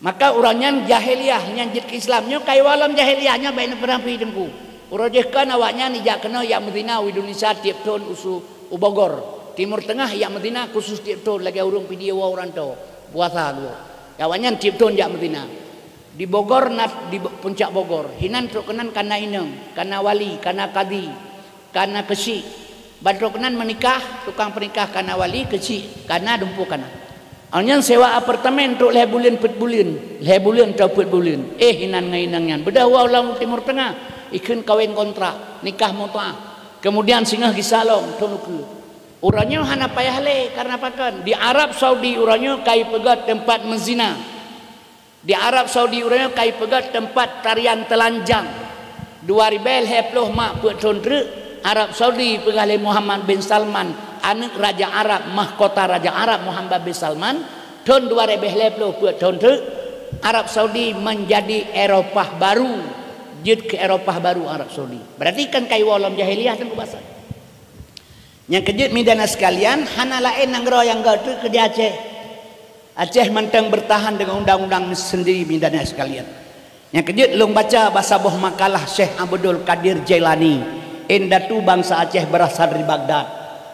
Maka ureuëng nyan jahiliyah nyan jeuet keu Islam. Nyoe ka iwoe lom jahiliyah nyoe bék neupeurang pih teungku. Uroe jih kon awaknyan ijak keunoe ijak meuzina u Indonesia tieb thon usu u Bogor. Timur Tengah ijak meuzina khusus tieb thon lagée ureuëng Pidie woe u rantô puasa geuh. Awaknyan tieb thon ijak meuzina. Di Bogor na di Bo-, Puncak Bogor. Hinan trok keunan kana inong, kana wali, kana kadhi, kana keuchik. Ban trok keunan meunikah, tukang peunikah kana wali, keuchik kana, dumpeue kana. Awaknyan sewa apartemen trok lhée buleuen peuet buleuen, lhée buleuen atau peuet buleuen. Eh, inan ngon inong nyan beudôh woe lam Timur Tengah, ikheun kawén kontrak, nikah mut'ah. Kemudian singoh gisa lom thon ukeue. Uroe nyoe hana payah lé, karena pakon? Di Arab Saudi uroe nyoe ka ipeugét teumpat meuzina. Di Arab Saudi uroe nyoe ka ipeugét teumpat tarian teulanjang. Dua ribée lhée ploh mak peuet thon treuk, Arab Saudi ipeugah lé Muhammad bin Salman, aneuëk raja Arab, mahkota raja Arab Muhammad bin Salman, thon dua ribée lhée ploh peuet thon treuk, Arab Saudi menjadi Eropah baru, jeuet keu Eropah baru Arab Saudi. Berarti kan ka iwoe lom jahiliyah teungku basa. Nyang keujeuet, meunyoe na sekalian, hana laén nanggroe nyang göt teuh keu di Aceh. Aceh mantong bertahan dengan undang-undang sendiri, meunyoe na sekalian. Nyang keujeuet lôn baca bak saboh makalah Syekh Abdul Qadir Jailani, indatu bangsa Aceh berasal dari Baghdad.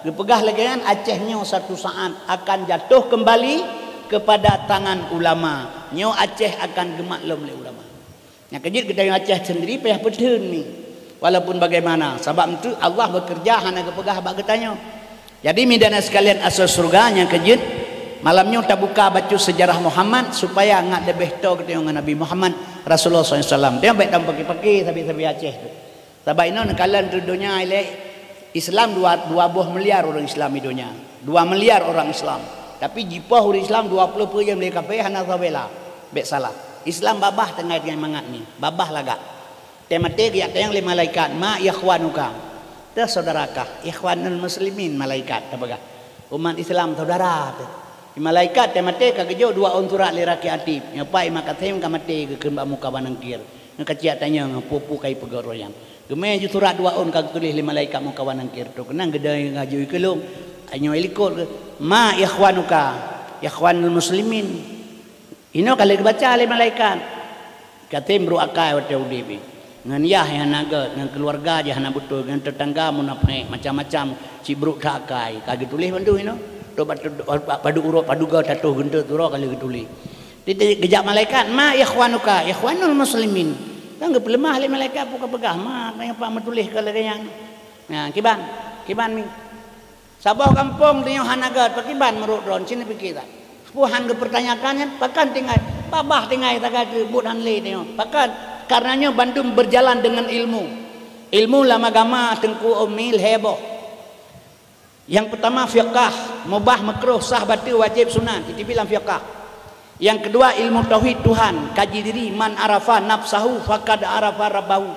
Geupeugah lagée nyan, Aceh nyoe satu saat akan jatuh kembali kepada tangan ulama. Nyoe Aceh akan geumaklum lé ulama. Nyang keujeuet geutanyoe Aceh sendiri payah peutheun mi. Walaupun bagaimana, sabab enteuk Allah bekerja hana geupeugah bak geutanyoe. Jadi, meunyoe na sekalian asoe syeuruga nyang keujeuet, malam nyoe tabuka bacut sejarah Muhammad supaya ngat leubeh toe geutanyoe ngon Nabi Muhammad Rasulullah sallallahu alaihi wasallam. Tanyoe bék tameupaki-paki sabe-sabe Aceh tu. Sabab inoe neukalon tu donya ilée Islam dua, dua boh miliar ureuëng Islam di donya. Dua miliar orang Islam. Tapi jipoh ureuëng Islam dua puluh peuet nyang lé kafé hana sabe la. Bék salah. Islam babah tinggai-tinggai mangat nyoe. Babah lagak. Teumaté geujak tanyong lé malaikat, "Ma ikhwanuka?" Teuh saudara kah, ikhwanul muslimin malaikat tapeugah. Umat Islam saudara teuh. Malaikat teumaté ka geujok dua ôn surat lé Rakib Atib. Nyoe pat Imam Qasim ka maté geukheun bak muka Banda Angkir. Nyoe ka ciyak tanyong peue-peue ka ipeugah roh nyan. Geumé ju surat dua ôn ka geutuléh lé malaikat muka Banda Angkir tu. Keunan geudai ngaju ikeulong. Nyoe ilikot ke, "Ma ikhwanuka?" Ikhwanul muslimin. Inoe ka lheueh geubaca lé malaikat. Ka tem brok akai watée udeb jih. Ngon yah nyang hana gét, ngon keuluwarga jih hana beutôi, ngon teutangga munafék, macam-macam, cit brok that akai. Ka geutuléh bandum inoe. Trok bak, bak padub uroe, padub goe tatoh geunteuk tu droe ka lheueh geutuléh. Di, di, geujak malaikat, "Ma ikhwanuka?" "Ikhwanul muslimin." Kan geupeuleumah lé malaikat, peue ka peugah, "Ma, nyang pat meutuléh keu lagée nyan." Nah, kiban, kiban mi. Saboh gampông tanyoe hana gét, pakriban meurok droe, cit neupike that. Peue han geupeurtanyakan nyan, pakon tinggai, babah tinggai sagai teuk buet han lé tanyoe. Pakon? Karena nyoe bandum berjalan dengan ilmu. Ilmu lam agama Teungku Umi lhée boh. Nyang peutama fiqah, mubah, meukruh, sah, bateue, wajéb, sunat, itu bilang fiqah. Nyang keudua ilmu tauhid Tuhan, kaji diri, "Man arafa nafsahu faqad arafa rabbahu."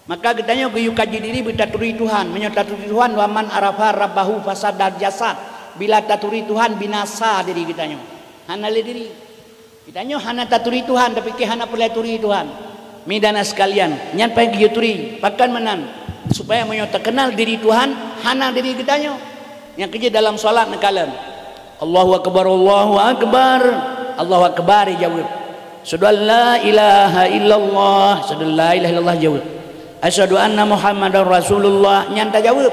Maka geutanyoe geuyue kaji diri beutaturi Tuhan. Meunyoe taturi Tuhan, "Wa man arafa rabbahu fasadal jasad." Bila taturi Tuhan, binasa diri geutanyoe. Hana lé diri. Geutanyoe hana taturi Tuhan, tapi keu hana peureulée turi Tuhan. Meunyoe na sekalian, nyan payah geuyue turi. Pakon meunan? Supaya meunyoe takeunal diri Tuhan, hana diri geutanyoe. Nyang keujeuet dalam salat neukalon. Allahu akbar, Allahu akbar. Allahu akbar jaweueb. Asyhadu an la ilaha illallah, asyhadu an la ilaha illallah jaweueb. Asyhadu anna Muhammadar Rasulullah, nyan tajaweueb.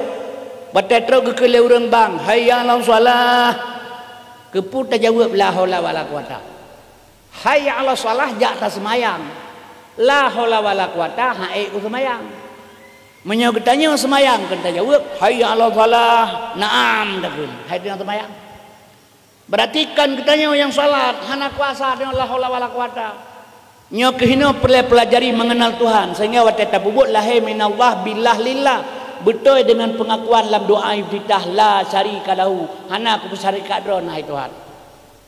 Watée trok geukheun lé ureuëng bang, "Hayya 'alas shalah." Keupeue tajaweueb, "La haula wala quwata"? "Hayya 'alas shalah", jak taseumayang. "La haula wala quwata", han ék kuseumayang. Meunyoe geutanyoe seumayang, kheun tajaweueb, "Hayya 'alas shalah", "Na'am," takheun. Hai tanyoe seumayang. Berarti kan geutanyoe nyang salat, hana kuasa tanyoe la haula wala quwata. Nyoe keuh inoe peureulée peulajari mengenal Tuhan, sehingga watée tapeubuet lahé minallah billah lillah, beutôi deungon peungakuan lam doa iftitah, "La syarika lahu", hana kupeusyarikat droe, hai Tuhan.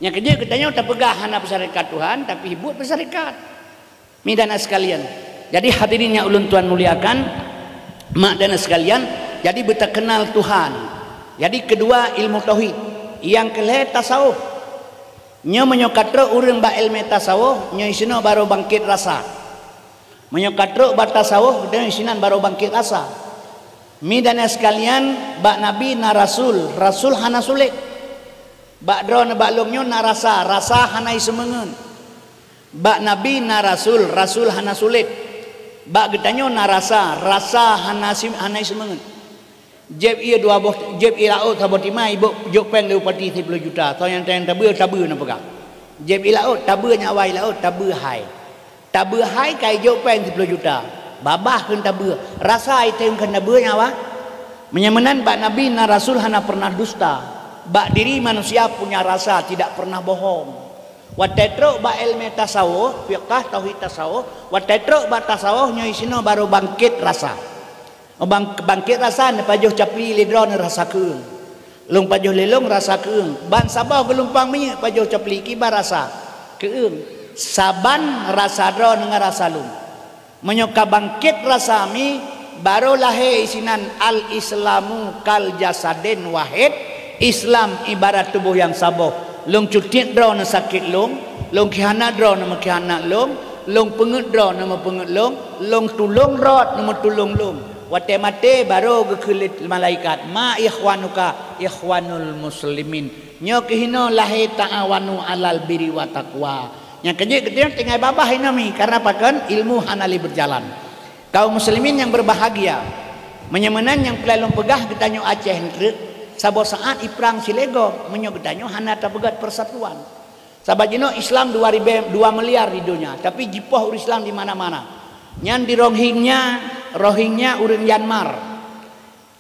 Nyang keujeuet geutanyoe tapeugah hana peusyarikat Tuhan, tapi buet peusyarikat. Mi dan sekalian. Jadi hadirin yang ulôn tuan muliakan, mak dan sekalian, jadi beutakeunal Tuhan. Jadi keudua ilmu tauhid, nyang keulhée tasawuf. Nyoe meunyoe ka trok ureuëng bak ilmu tasawuf, nyoe sinoe baru bangkit rasa. Meunyoe ka trok bak tasawuf, nyoe sinan baru bangkit rasa. Mi dan sekalian, bak Nabi na rasul, rasul hana sulet. Bak droeneuh bak lôn nyoe na rasa, rasa hana iseumeungeut. Bak Nabi na rasul, rasul hana sulet. Bak geutanyoe na rasa, rasa hana si-, hana iseumeungeut. Jieb ié dua boh, jieb ié laôt saboh timai, ibôk jok péng lé bupati siploh juta. Soe nyang tayang tabeue, tabeue na peugah. Jieb ié laôt, tabeue nyak awai laôt, tabeue hai. Tabeue hai ka ijok péng siploh juta. Babah kheun tabeue. Rasa item kheun tabeue nyak awai. Meunyoe meunan bak Nabi na rasul hana pernah dusta. Bak diri manusia punya rasa tidak pernah bohong. Watée trok bak ilmu tasawuf, fiqah tauhid tasawuf, watée trok bak tasawuf nyoe sinoe baru bangkit rasa. Bang-, bangkit rasa neupajoh capli lé droeneuh rasa keueung. Lôn pajoh lé lôn rasa keueung. Ban saboh geulumpang minyeuk pajoh capli kiban rasa keueung. Saban rasa droeneuh ngon rasa lôn. Meunyoe ka bangkit rasa mi, baru lahé isinan al-Islamu kal jasadin wahid, Islam ibarat tuboh nyang saboh. Lôn cutiek droeneuh sakét lôn, Lôn khianat droe, na meukhaianat lôn, lôn peungeuet droe, na meupeungeuet lôn, lôn tulông droe, na meutulông lôn. Watée maté, barô geukheun lé malaikat, "Ma ikhwanuka?" "Ikhwanul muslimin." Nyoe keuh hinoe lahé ta'awanu 'alal birri wa taqwa. Nyang keujeuet geutanyoe tinggai babah hinoe mi, karena pakon ilmu hana lé beujalan. Kaum muslimin nyang berbahagia, meunyoe meunan nyang peulai lôn peugah geutanyoe Aceh treuk, saboh saát iprang silegoe meunyoe geutanyoe hana tapeugét persatuan. Sabab jinoe Islam dua ribée, dua miliar di donya, tapi jipoh ureuëng Islam di mana-mana. Nyan di Rohingya, Rohingya ureuëng Myanmar.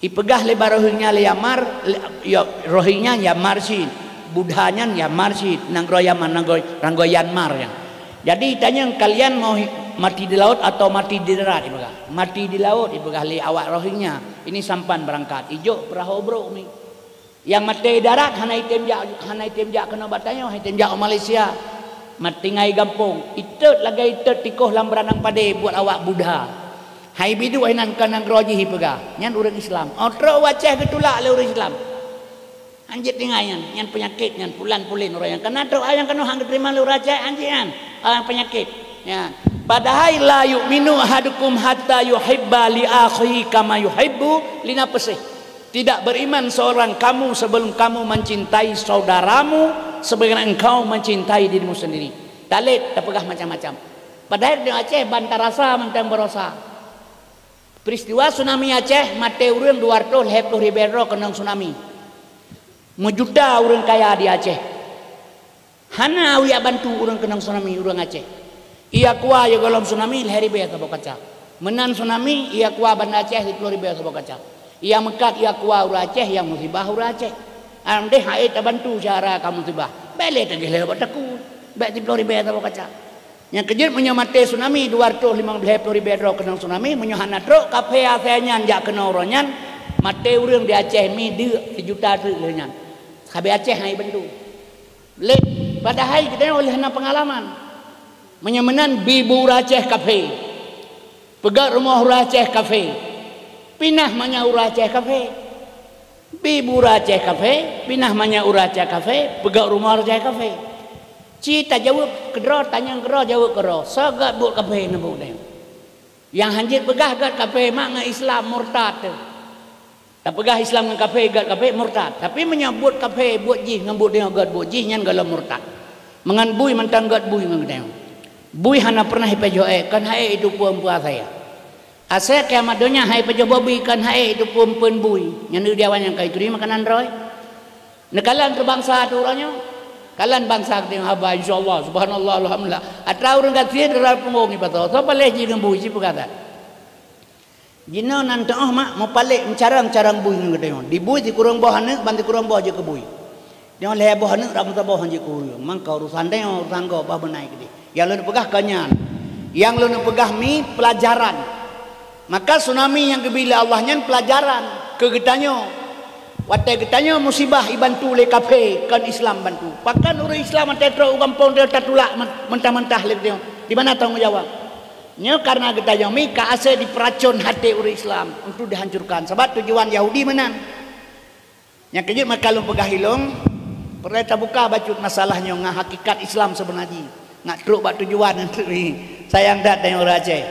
Ipeugah lé bak Rohingya lé Myanmar, lé, yo, Rohingya Myanmar cit, Buddha nyan Myanmar cit, nanggroe Yaman, nanggroe, nanggroe Myanmar nyan. Jadi tanyong kalian mau hi-, mati di laut atau mati di darat, ipeugah. Mati di laut, ipeugah lé awak Rohingya. Ini sampan beurangkat, ijok peurahô brôk mi. Nyang maté darat hana item jak, hana item jak keunoe bak tanyoe, hana item jak u Malaysia. Maté ngai gampông, itot lagée itot tikoh lam beurandang padé buet awak Buddha. Hai biduek inan ka nanggroe jih ipeugah, nyan ureuëng Islam. Oh trok u Aceh geutulak lé ureuëng Islam. Hanjeuet tinggai nyan, nyan peunyakét nyan, pulan-pulen ureuëng nyan. Kana trok ayang keunoe hang geuteurimong lé ureuëng Aceh, hanjeuet nyan, ah, peunyakét. Nyan. Padahai la yu'minu ahadukum hatta yuhibba li akhihi kama yuhibbu li nafsihi. Tidak beriman seorang kamu sebelum kamu mencintai saudaramu sebagaimana engkau mencintai dirimu sendiri. Talét tapeugah macam-macam. Padahai di Aceh ban tarasa mantong barosa. Peristiwa tsunami Aceh, maté ureuëng dua ratus lhée ploh ribée droe keunong tsunami. Meujuta ureuëng kaya di Aceh. Hana awak bantu ureuëng keunong tsunami, ureuëng Aceh. Ia kuwa ya golom tsunami lhée ribée saboh kaca. Meunan tsunami, ia kuwa Banda Aceh siploh ribée saboh kaca. Ia meukat ia kuwa ureuëng Aceh, ia musibah ureuëng Aceh. Andeh hai tabantu syara ka musibah. Bék lé tagéh lé bak takue. Bék siploh ribée saboh kaca. Nyang keujeuet meunyoe maté tsunami dua ratus limong lhée ploh ribée droe keunong tsunami, meunyoe hana trok kafé asai nyan jak keunoe uroe nyan, maté ureuëng di Aceh mi deuk sijuta treuk lheueh nyan. Sabe Aceh hai bantu. Lé, padahai geutanyoe lé hana peungalaman. Meunyoe meunan bi bu ureuëng Aceh kafé. Peugét rumoh ureuëng Aceh kafé. Pinah manyang ureuëng Aceh kafé. Bi bu ureuëng Aceh kafé, pinah manyang ureuëng Aceh kafé, peugét rumoh ureuëng Aceh kafé. Ci tajaweueb keudroe, tanyong keudroe, jaweueb keudroe. Soe gét buet kafé neubuet deh. Nyang hanjeuet peugah gét kafé mak ngon Islam murtad teuh. Tapeugah Islam ngon kafé, gét kafé, murtad. Tapi meunyoe buet kafé, buet jih ngon buet deungoe gét buet jih, nyan gohlom murtad. Meungon bui mantong gét bui ngon geutanyoe. Bui hana pernah ipajoh ék, kon hai ék itu peue-peue asai. Asai kiamat donya hai pajoh boh bui, kon hai ék itu peue-peue bui. Nyan di awak nyang ka ituri makanan droe. Neukalon keu bansa tu uroe nyoe. Kalon bansa geutanyoe haba, insya Allah, subhanallah, alhamdulillah. Atra ureuëng gasien rara punggong ipasoe. Soe paléh jih ngon bui, sipeugah that. Jinoe nan teuoh mak meupalek meucarang-carang bui ngon geutanyoe. Dibui sikureueng boh aneuk ban sikureueng boh jeuet keu bui. Nyoe lhée boh aneuk ram saboh han jeuet keu ureuëng. Mangka urusan tanyoe, urusan gob bah beunai keudeh. Nyang lôn peugah ka nyan. Nyang lôn peugah mi peulajaran. Maka tsunami nyang geubi lé Allah nyan peulajaran keu geutanyoe. Watée geutanyoe musibah ibantu lé kafé, kon Islam bantu. Pakon ureuëng Islam watée trok u gampông teuh tatulak men-, mentah-mentah lé geutanyoe. Di mana tanggong jawab? Nyoe karena geutanyoe mi ka asai dipeuracon até ureuëng Islam untuk dihancurkan. Sabab tujuan Yahudi meunan. Nyang keujeuet maka lôn peugah ilong, peureulée tabuka bacut masalah nyoe ngon hakikat Islam seubeuna jih. Nak trok bak tujuan untuk ni. Sayang that tanyoe ureuëng Aceh.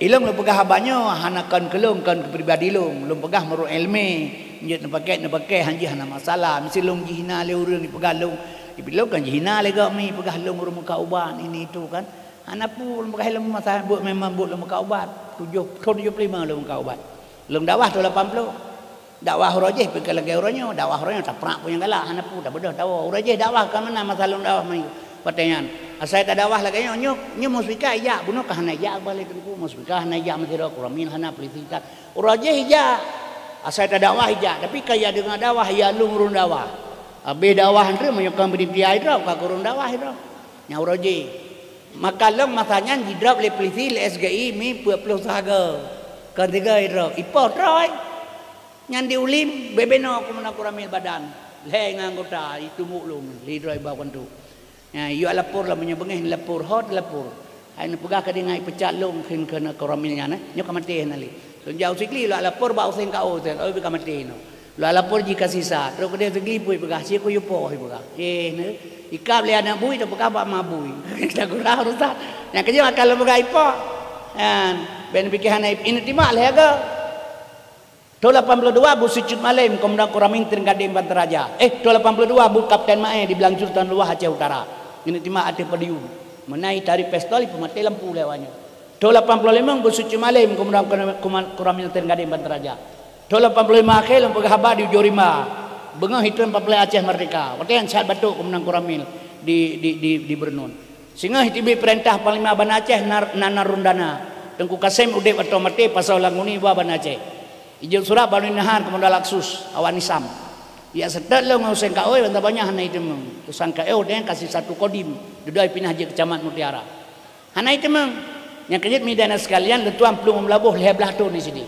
Ilong lôn peugah haba nyoe hana kon keu lôn, kon keu pribadi lôn. Lôn peugah meurok iéleumé. Jeuet neupaké, neupaké han jih hana masalah. Meusti lôn jihina lé ureuëng jipeugah lôn. Ilong kan jihina lé gob mi peugah lôn ureuëng meukat ubat ini itu kan. Hana peue lôn peugah ilong masa buet memang buet lôn meukat ubat. Tujoh, thon tujoh ploh lima lôn meukat ubat. Lôn dakwah thon lapan ploh. Dakwah uroe jih pih ka lagée uroe nyoe, dakwah uroe nyoe taprak peue nyang galak, hana peue tabeudôh tawoe. Uroe jih dakwah ka meunan masa lôn dakwah manyueb. Watée nyan, asai tadakwah lagée nyoe, nyoe, nyoe musbika ijak, bunoe ka hana ijak bak lé teungku, musbika hana ijak meusidroe, kuramil hana, polisi tan. Uroe jih ijak, asai tadakwah ijak, tapi ka ya deungoe dakwah, ya lôn ureuëng dakwah. Habéh dakwah nyan meunyoe kon beuditiai droe, ka kureueng dakwah droe. Nyang uroe jih. Maka lom masa nyan jidrop lé polisi, lé S G I mi peuet ploh sahaga. Kon tiga idrop, ipoh troe. Nyan di Ulim, bebeno keumeuna kuramil badan. Lhée ngon anggota, itumbok lôn, lé droe iba keu antu. Nya, yue lapor lah meunyoe beungéh lapor, hot lapor. Hai neupeugah ka di ngai peucat lôn kheun keu na kuramil nyan, eh. Nyoe ka maté hana lé. Lôn jak u Sigli, lôn lapor bak Husen K O, Husen K O ka maté nyoe. Lôn lapor jih ka sisa, trok keudeh Sigli pih peugah, "Siku yupo," peugah. Eh, ne, ikab lé aneuk bui, teupeugah bak ma bui. Kita kurang urusan. Nyang keujeuet akan lôn peugah ipo. Kan, ben pikée hana ip-, ineuk timak lé aga. Thôn lapan puluh dua bu Sicut Malém, Komandan Koramil Teuinggadeng Banten Raja. Eh, thôn lapan puluh dua bu Kapten Mae di Blang Jur Tan Luwah Aceh Utara. Ineuk timak ateueh podium. Meunan itarek pistol, ipeumaté lampu lé awaknyan. Thôn lapan puluh limong bu Sicut Malém, Komandan Koramil Teuinggadeng Banten Raja. Thôn lapan puluh lima akhé lôn peugah haba di ujong rimba. Beungoh itrön peureulée Aceh Merdeka. Watée nyan sat batok Komandan Koramil di, di, di, di Beureunuen. Singoh iteubiet peurintah Panglima Banda Aceh Nar-, Nanar Rundana, Teungku Kasem udeb atau maté, pasoe Languni ba Banda Aceh. Ijok surat bak Nahar Komandan Laksus, awak Nisam. Yak seutôt lôn ngon Husen Kaoi, bansa banyak hana iteumeung. Teusangka eh, udeb kasih satu kodim, dudoe pinah jeuet keu Camat Mutiara. Hana iteumeung. Nyang keujeuet mideuna sekalian, lôn tuan plueng u Meulaboh lhée blaih thôn di sini.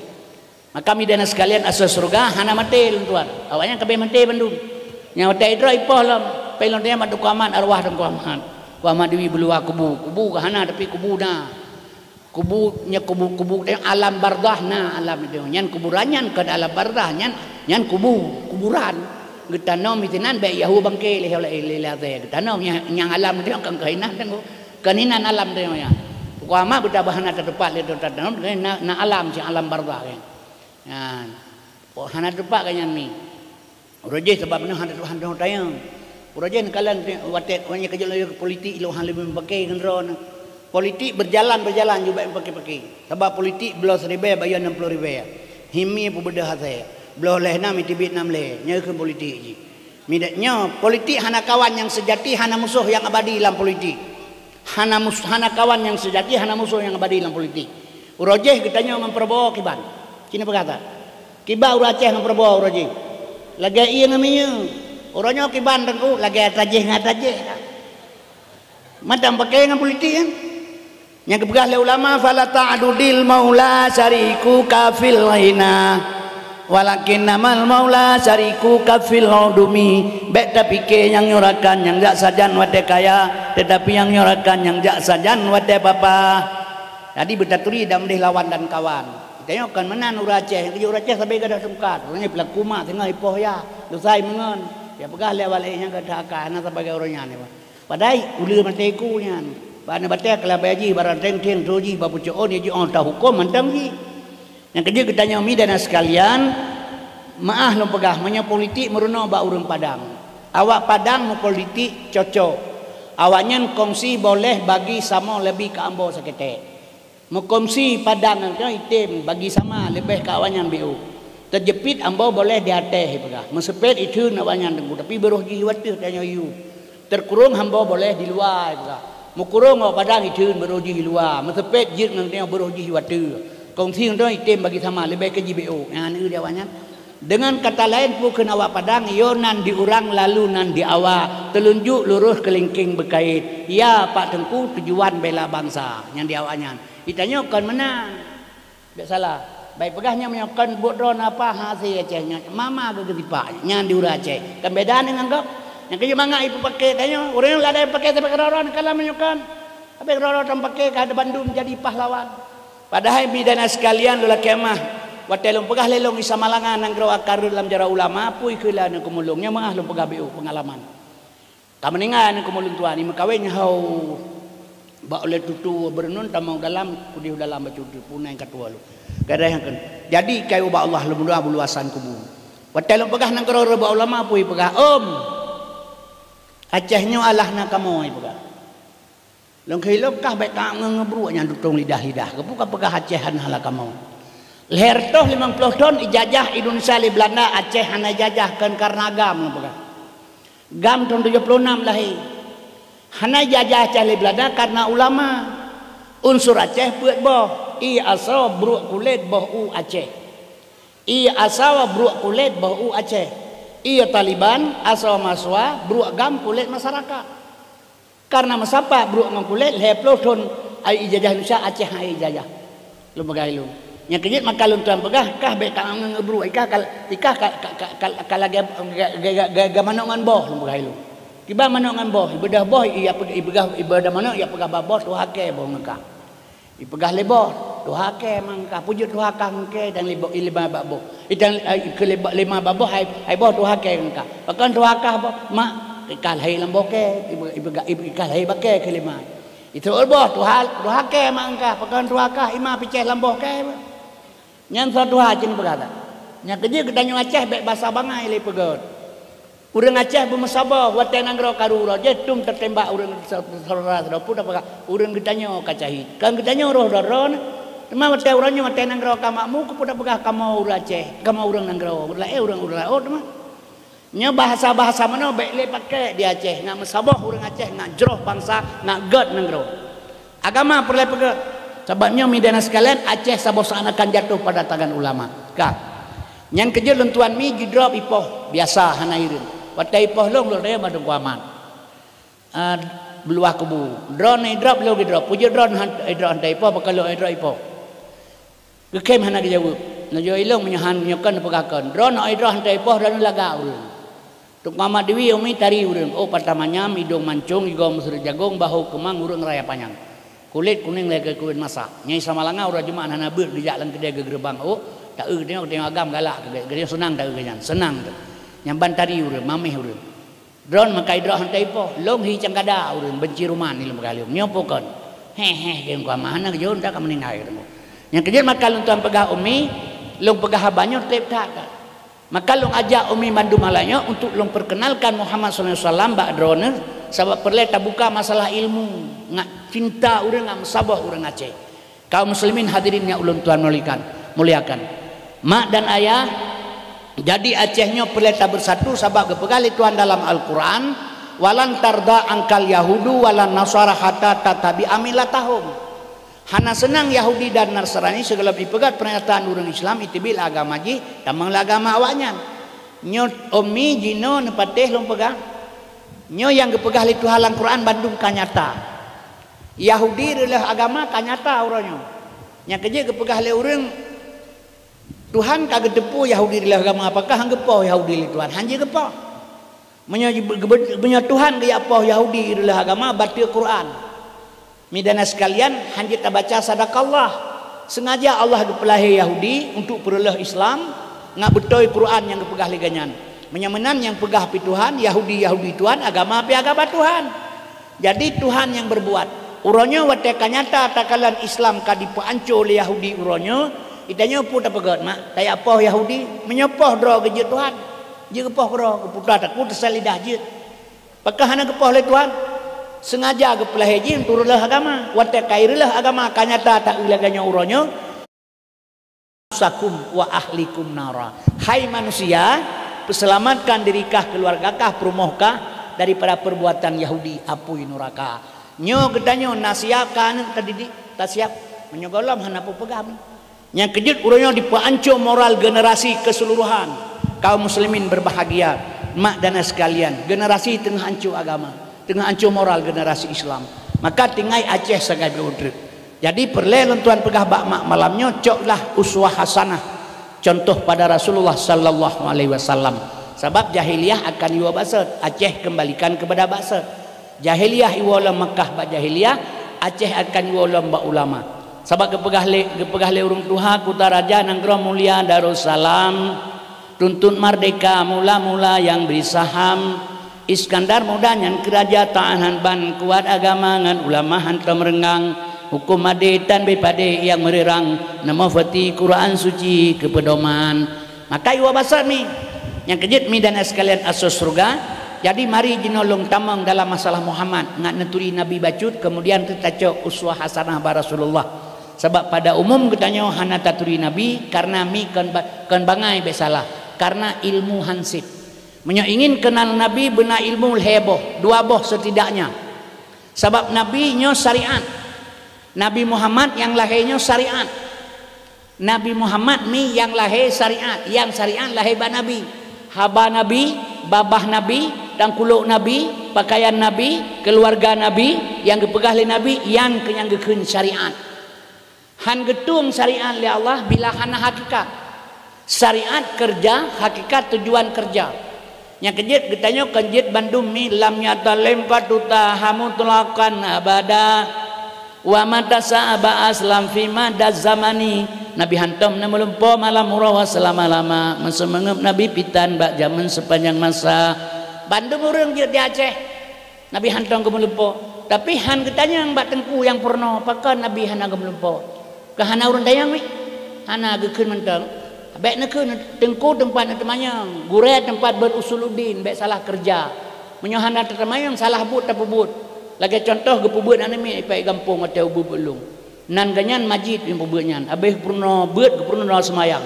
Maka mideuna sekalian, asoe syeuruga hana maté lôn tuan. Awaknyan ka abéh maté bandum. Nyang watée idroe ipoh lom, pai lôn tanyong bak Teungku Amat, arwah Teungku Amat. Teungku Amat Dewi Beuluwa kubu. Kubu ka hana, tapi kubu na. Kubu, nya kubu, kubu teuh alam barzah na, alam itu. Nyan kuburan nyan kon alam barzah, nyan, nyan kubu, kuburan. Geutanom sinan bék yahue bangke lé, lé, lé, lé, geutanom nyang, nyang alam itu kon keuhinan teuh. Keuhinan alam teuh nyan. Teungku Amat beutaboh hana tatupat lé tatanom, na, na alam, si alam barzah nyan. Nyan. Oh, hana tatupat ka nyan mi. Uroe jih sabab nyoe hana tuhan droe tayang. Uroe jih neukalon watée, watée keujeuet lagée politik, ilôn han leubeh meupaké ngon droe na. Politik berjalan-berjalan jubak meupaké-paké. Sabab politik bloe siribée bayeue nam ploh ribée. Himi peubeudôh asée. Bloe lhée nam iteubiet nam lhée. Nyoe keuh politik jih. Midak nyoe, politik hana kawan nyang seujati, hana musoh nyang abadi lam politik. Hana mus-, hana kawan nyang seujati, hana musoh nyang abadi lam politik. Uroe jih geutanyoe ngon Prabowo kiban. Cina peugah that. Kiban ureuëng Aceh ngon Prabowo uroe jih. Lagée ié ngon minyeuk. Uroe nyoe kiban teungku lagée ata jih ngon ata jih. Mantong paké ngon politik kan? Nyang geupeugah lé ulama, "Fala ta'dudil maula syarikuka fil ghina, walakinnamal maula syarikuka fil udumi." Bék tapike nyang nyoe rakan nyang jak sajan watée kaya, teutapi nyang nyoe rakan nyang jak sajan watée papa. Jadi beutaturi dan meudeh lawan dan kawan. Tanyoe kon meunan ureuëng Aceh, nyang keujeuet ureuëng Aceh sabe gadoh tungkat. Ureuëng nyoe peulaku mak teungoh ipoh ya, lusai meungon. Ya peugah lé awak laén nyang gadoh akai, hana sabe ureuëng nyan. Padahai uleue maté ku nyan. Bak na batée keulabai jih, barang teng-teng troh jih, bak pucok ôn ya jih, oh, tahuköm mantong jih. Nyang keujeuet geutanyoe mideuna sekalian, meuáh lôn peugah, meunyoe politik meurunoe bak ureuëng Padang. Awak Padang meupolitik cocok. Awaknyan kongsi boleh bagi samo leubeh keu ambo saketek. Meukomsi padang nyan item bagi sama leubeh keu awaknyan B O. Teujeupit ambo boleh di ateueh, ipeugah. Meuseupet itheun awaknyan teungku, tapi beurôh jih wateuh tanyoe yue. Teukurong ambo boleh di luwa, ipeugah. Meukurong awak padang itheun beurôh jih di luwa. Meuseupet jeuet ngon tanyoe beurôh jih wateuh. Kongsi ngon tanyoe item bagi sama leubeh keu jih B O. Nyan eu di awaknyan. Dengan kata laén, peue kheun awak padang, yo nan di urang lalu nan di awak, teulunjuk lurôh keulingking beukait. Ya, Pak Teungku, tujuan bela bansa nyang di awaknyan. Itanyoe kon meunan. Bék salah. Bék peugah nyan meunyoe kon buet droe na apa hase Aceh nyoe. Mama geugeutipak nyan di ureuëng Aceh. Kan beda deungon gob. Nyang keujeuet mangat ipeupaké tanyoe. Ureuëng ladai paké sabe keudroe-droe neukalon meunyoe kon. Sabe keudroe-droe tampaké ka ada bandum jadi pahlawan. Padahai mideuna sekalian lôn lakée meuáh, watée lôn peugah lé lôn Isa Malanga nanggroe akan rhot lam jaroe ulama, pui kheula aneuk keumulông, nyoe meuáh lôn peugah B O peungalaman. Ka meuninggai aneuk keumulông tuan, imeukawen nyang hau bak ulée tutu beureunun tamong dalam, kudeh dalam bacut punai ka tuwoe lôn. Gadai nyang kheun. Jadi kai ubak Allah lôn meudoa beuluwasan kubu. Watée lôn peugah nanggroe rhot bak ulama, pui peugah, "Om, Aceh nyoe alah na kamoe," peugah. Lôn kheun lom kah bék ka ngeubruek nyan tutong lidah-lidah. Geupeu ka peugah Aceh hana hala kamoe. Lhée reutôh limong ploh thon ijajah Indonesia lé Belanda, Aceh hana ijajah kon karna GAM lôn peugah. GAM thon tujoh ploh nam lahé. Hana ijajah Aceh lé Belanda karna ulama. Unsur Aceh peuet boh. Ie asoe bruek kulét boh u Aceh. Ie asoe bruek kulét boh u Aceh. Ie Taliban asoe mahasiswa bruek GAM kulét masyarakat. Karna meusapat bruek ngon kulét lhée ploh thon ai ijajah Indonesia, Aceh hai ijajah. Lôn peugah ilôn. Nyang keujeuet maka lôn tuan peugah, kah bék ka ngon bruek, ikah ka, ikah ka, ka, ka, ka, ka lagée ga, ga, ga, ga, ga manok ngon boh, lôn peugah ilôn. Kiban manok ngon boh, ibeudôh boh, iya peugah, ibeudôh manok, iya peugah bak boh, tuha kée boh ngon kah. Ipeugah lé boh. Tuha kèe mangka, peujeuet tuha kah kèe dan lima bak boh. Idang, eh, keu lima, lima bak boh hai, hai boh tuha kèe mangka. Pakon tuha kah boh, mak, ikah lahé lam boh kèe, ibe, ibe, ibe, ikah lahé bak kèe keu lima. Itu boh tuha, tuha kèe mangka, pakon tuha kah ima picéh lam boh kèe. Nyan soe tuha cit peugah that. Nyang keujeuet geutanyoe Aceh bèk basa bangai lé peugöt. Ureuëng Aceh beumeusaboh watèe nanggroe karu uroe jih, tom tatembak ureuëng sa-, saudara sidroe pun tapeugah, ureuëng geutanyoe ka cahit. Kan geutanyoe roh droe-droe, teuma watèe uroe nyoe watèe nanggroe ka makmu, keupeue tapeugah kamoe ureuëng Aceh, kamoe ureuëng nanggroe, ureuëng laén ureuëng, ureuëng laôt teuma. Nyoe bahasa-bahasa meunoe bèk lé pakèk di Aceh, ngat meusaboh ureuëng Aceh, ngat jroh bansa, ngat gèt nanggroe. Agama peureulèe peugöt. Sabab nyoe, meudahna sekalian, Aceh saboh saat akan jatuh pada tangan ulama. Ka. Nyang keujeuet lôn tuan mi jidrop ipoh, biasa hana hireuen. Watèe ipoh lôn, lôn raya mandum kuamat. Ah, beuluah kubu. Droeneuh idrop, lôn idrop. Peujeuet droeneuh han-, idrop hana ipoh, pakon lôn idrop ipoh. Geukhem hana geujaweueb. Neujaweueb ilong meunyoe han, meunyoe kon neupeugah kon. Droeneuh idrop hana ipoh, droeneuh lagak ureuëng. Teungku Ahmad Dewi, Umi tari ureuëng, oh, pata manyam, idong mancong, gigoe meuseureut jagong, bahô keumang, ureuëng raya panyang. Kulét kunéng lagèe kulét masak. Nyai Samalanga uroe Jumat hana beuet geujak lam keudè geugeureubeung, oh, taeu geutanyoe, geutanyoe agam galak keu geutanyoe, seunang taeu geuhnyan, seunang teuh. Nyang ban tari ureuëng, mamèh ureuëng. Droeneuh meukai droe han taipoh, lôn hi cangkada ureuëng, benciruman ilong peugah lôn. Nyoe peue kon? Heh, heh, geuh kuama hana geujôn, dak ka meuninggai ureuëng. Nyang keujeuet maka lôn tuan peugah Umi, lôn peugah haba nyoe trép that ka. Maka lôn ajak Umi mandum malam nyoe untuk lôn perkenalkan Muhammad sallallahu alaihi wasallam bak droeneuh, sabab peureulèe tabuka masalah ilmu, ngat cinta ureuëng, ngat meusaboh ureuëng Aceh. Kaum muslimin hadirin nyang ulôn tuan muliakan, muliakan. Mak dan ayah, jadi Aceh nyoe peureulèe tabeursatu sabab geupeugah lé Tuhan dalam Al-Quran, "Walan tarda angkal yahudu walan nasara hatta tattabi'a millatahum." Hana seunang Yahudi dan Nasrani sigohlom ipeugöt peurnyataan ureuëng Islam, iteubiet lé agama jih, tamong lé agama awaknyan. Nyoe Umi jinoe neupatéh lôn peugah. Nyoe nyang geupeugah lé Tuhan lam Quran bandum ka nyata. Yahudi reuleuh agama ka nyata uroe nyoe. Nyang keujeuet geupeugah lé ureuëng, Tuhan ka geuteupeue Yahudi reuleuh agama, apakah han geupoh Yahudi lé Tuhan? Han jeuet geupoh. Meunyoe, meunyoe Tuhan geujak poh Yahudi reuleuh agama, bateue Quran. Meudahna sekalian, han jeuet tabaca sadaqallah. Sengaja Allah geupeulahé Yahudi untuk peureuleuh Islam, ngat beutôi Quran nyang geupeugah lé geuhnyan. Meunyoe meunan nyang peugah pih Tuhan, Yahudi, Yahudi Tuhan, agama pih agama Tuhan. Jadi Tuhan nyang berbuat. Uroe nyoe watèe ka nyata takalon Islam ka dipeuanco lé Yahudi uroe nyoe, geutanyoe peue tapeugöt, mak? Tajak poh Yahudi, meunyoe poh droe geujeuet Tuhan. Jeuet geupoh keudroe, geuputa takue teusalidah jeuet. Pakon hana geupoh lé Tuhan? Sengaja geupeulahé jih untuk reuleuh agama. Watèe ka ireuleuh agama ka nyata taeu lagèe nyoe uroe nyoe, "Anfusakum wa ahlikum nara." Hai manusia, peuseulamatkan diri kah, keuluwarga kah, peurumoh kah daripada peurbuatan Yahudi, apui nuraka. Nyoe geutanyoe na siap kah aneuk tadidik? Tasiap. Meunyoe gohlom hana peue peugah mi. Nyang keujeuet uroe nyoe dipeuanco moral generasi keseluruhan kaum muslimin berbahagia. Mak dan ayah sekalian, generasi teungoh anco agama, teungoh anco moral generasi Islam. Maka tinggai Aceh sagai beuet treuk. Jadi peureulèe lôn tuan peugah bak mak malam nyoe, coklah uswah hasanah, contoh pada Rasulullah sallallahu alaihi wasallam. Sabab jahiliyah akan iwoe bak sot, Aceh kembalikan kepada bak sot. Jahiliyah iwoe lom Makkah bak jahiliyah, Aceh akan iwoe lom bak ulama. Sabab geupeugah lé, geupeugah lé ureuëng tuha, "Kuta Raja nanggroe mulia Darussalam, tuntut merdeka mula-mula nyang bri saham. Iskandar Muda nyan keu raja taát han ban, kuat agama ngon ulama hantom reungang. Huköm adé tan beupadé nyang meureurang, neumoe feuti Quran Suci keu peudoman." Maka iwoe bak sot mi. Nyang keujeuet mi dan sekalian asoe syeuruga, jadi mari jinoe lôn tamong dalam masalah Muhammad, ngat neuturi Nabi bacut, keumudian teutacok uswah hasanah bak Rasulullah. Sabab pada umum geutanyoe hana taturi Nabi, kareuna mi kon ba-, kon bangai bèk salah, kareuna ilmu han sép. Meunyoe ingin kenal Nabi, beuna ilmu lhèe boh, dua boh setidaknya. Sabab Nabi nyoe syariat. Nabi Muhammad nyang lahé nyoe syariat. Nabi Muhammad mi nyang lahé syariat, nyang syariat lahé bak Nabi. Haba Nabi, babah Nabi, tangkulok Nabi, pakaian Nabi, keuluwarga Nabi, nyang geupeugah lé Nabi, nyan keuh nyang geukheun syariat. Han geutueng syariat lé Allah bila hana hakikat. Syariat keureuja, hakikat tujuan keureuja. Nyang keujeuet geutanyoe kon jeuet bandum mi lam nyata lem patuta hamu tulakan abada. Wa mata sa'aba aslam fi mada zamani. Nabi hantom na meulumpo malam uroe seulama-lama, meuseumangöb Nabi pitan bak jameun seupanjang masa. Bandum ureuëng jeuet di Aceh, Nabi hantom geumeulumpo. Tapi han geutanyong bak teungku nyang peurunoe, pakon Nabi hana geumeulumpo. Keu hana ureuëng tanyong mih? Hana, geukheun mantong. Bék neukheun teungku teumpat neuteumanyong, gurée teumpat beuet usuluddin, bék salah keureuja. Meunyoe hana teuteumanyong, salah buet tapeubuet. Lagée cuntoh geupeubeuet aneuk miet ipak gampông watée ubeut-beut lông. Nan geuhnyan majid nyang peubeuet nyan, abéh geupeurunoe beuet, geupeurunoe seumayang.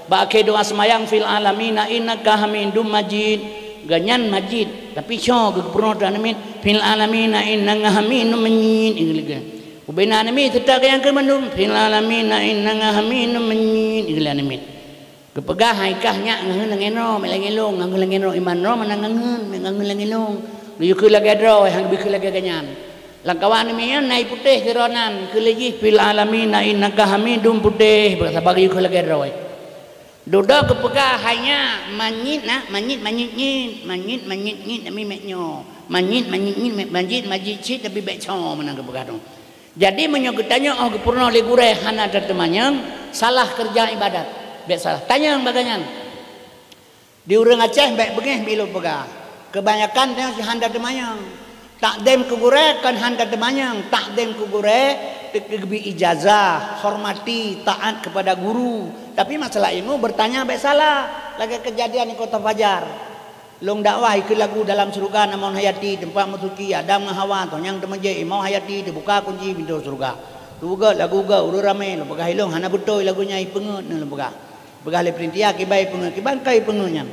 Bak akhé doa seumayang, "Fil alamina innaka hamidum majid." Geuhnyan majid, tapi soe geupeurunoe teuh aneuk miet, "Fil alamina innaka hamidum majid." Ubena aneuk miet seutôt nyang keu mandum, "Fil alamina innaka hamidum majid," geulée aneuk miet. Geupeugah hai kah nyak ngon lagée nyoe, meulang ilong, ngon lagée nyoe iman nyoe, meunan ngon, ngon lagée ilong. Geuyue keu lagée droe, han geubri keu lagée geuhnyan. Lam kawan aneuk miet nyan na ie putéh sidroe nan, keu lé jih, "Fil alamina innaka hamidum putéh," saban geuyue keu lagée droe. Dudoe geupeugah hai nyak, manyit na, manyit, manyit nyit, manyit, manyit nyit, tapi bék nyoe. Manyit, manyit nyit, manyit, manyit cit, tapi bék soe, meunan geupeugah dong. Jadi, meunyoe geutanyoe óh geupeurunoe lé gurée hana tateumanyong, salah keureuja iébadat. Bék salah. Tanyong bak geuhnyan. Di ureuëng Aceh bék beungéh mi lôn peugah. Keubanyakan tanyoe han tateumanyong. Takdém keu gurée kon han tateumanyong. Takdém keu gurée teukeubri ijazah, hormati, taat kepada guru. Tapi masalah ilmu, bertanya bék salah. Lagée keujadian di Kota Fajar. Lôn dakwah ikeue lagu dalam syeuruga na Mon Hayati, teumpat meusuci Adam ngon Hawa, toh nyang teumeujeuet Imam Hayati, teubuka kunci pintoe syeuruga. Teupeugét lagu gét ureuëng ramé, lôn peugah ilong hana beutôi lagu nyan, ipeungét neuh lôn peugah. Peugah lé peurintia kiban ipeungét, kiban ka ipeungét nyan.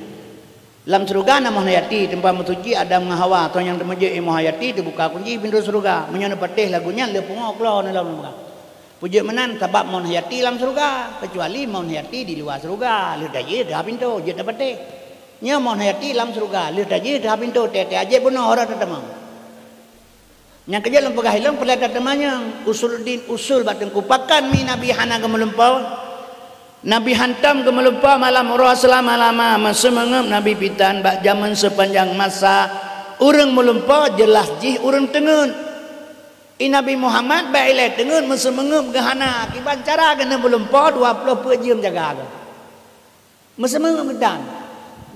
Lam syeuruga na Mon Hayati, teumpat meusuci Adam ngon Hawa, toh nyang teumeujeuet Imam Hayati, teubuka kunci pintoe syeuruga. Meunyoe neupatéh lagu nyan, lheueh pungo keulô neuh lôn peugah. Peujeuet meunan sabab Mon Hayati lam syeuruga, keucuali Mon Hayati di luwa syeuruga, lheueh tajih teuhah pintoe, jeuet tapatéh. Nyoe Mon Hayati lam syeuruga, lheueh tajih teuhah pintoe, tée-tée jeuet bunoe rot tateumong. Nyang keujeuet lôn peugah ilong peureulée tateumanyong, usuluddin usul bak teungku. Pakon mi Nabi hana geumeulumpo? Nabi hantom geumeulumpo malam uroe seulama-lama, meuseumangöb Nabi pitan bak jameun seupanjang masa. Ureuëng meulumpo jeulaih jih ureuëng teungeut. I Nabi Muhammad bék ilée teungeut, meuseumangöb geuhana, kiban cara geuneuk meulumpo dua ploh peuet jeuem jaga geuh. Meuseumangöb geutan.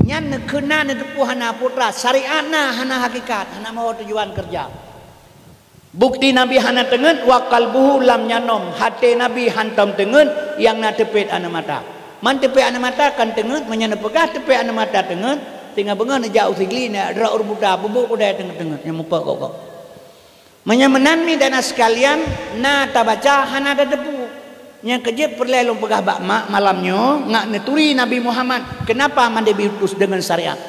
Nyan neukheun na neuteupeue hana putra, syariat na hana hakikat, hana meuho tujuan keureuja. Bukeuti Nabi hana teungeut, wa qalbuhu lam yanom, até Nabi hantom teungeut, nyang na teupet aneuëk mata. Man teupet aneuëk mata kan teungeut, meunyoe neupeugah teupet aneuëk mata teungeut, singoh beungoh neujak u Sigli, neudroe ureuëng buta, bubuk udée teungeut-teungeut, nyang mupok gok-gok. Meunyoe meunan mi dan sekalian, na tabaca hana tateupeue. Nyang keujeuet peureulée lôn peugah bak mak malam nyoe, ngat neuturi Nabi Muhammad, keunapa mandé diutus deungon syariat.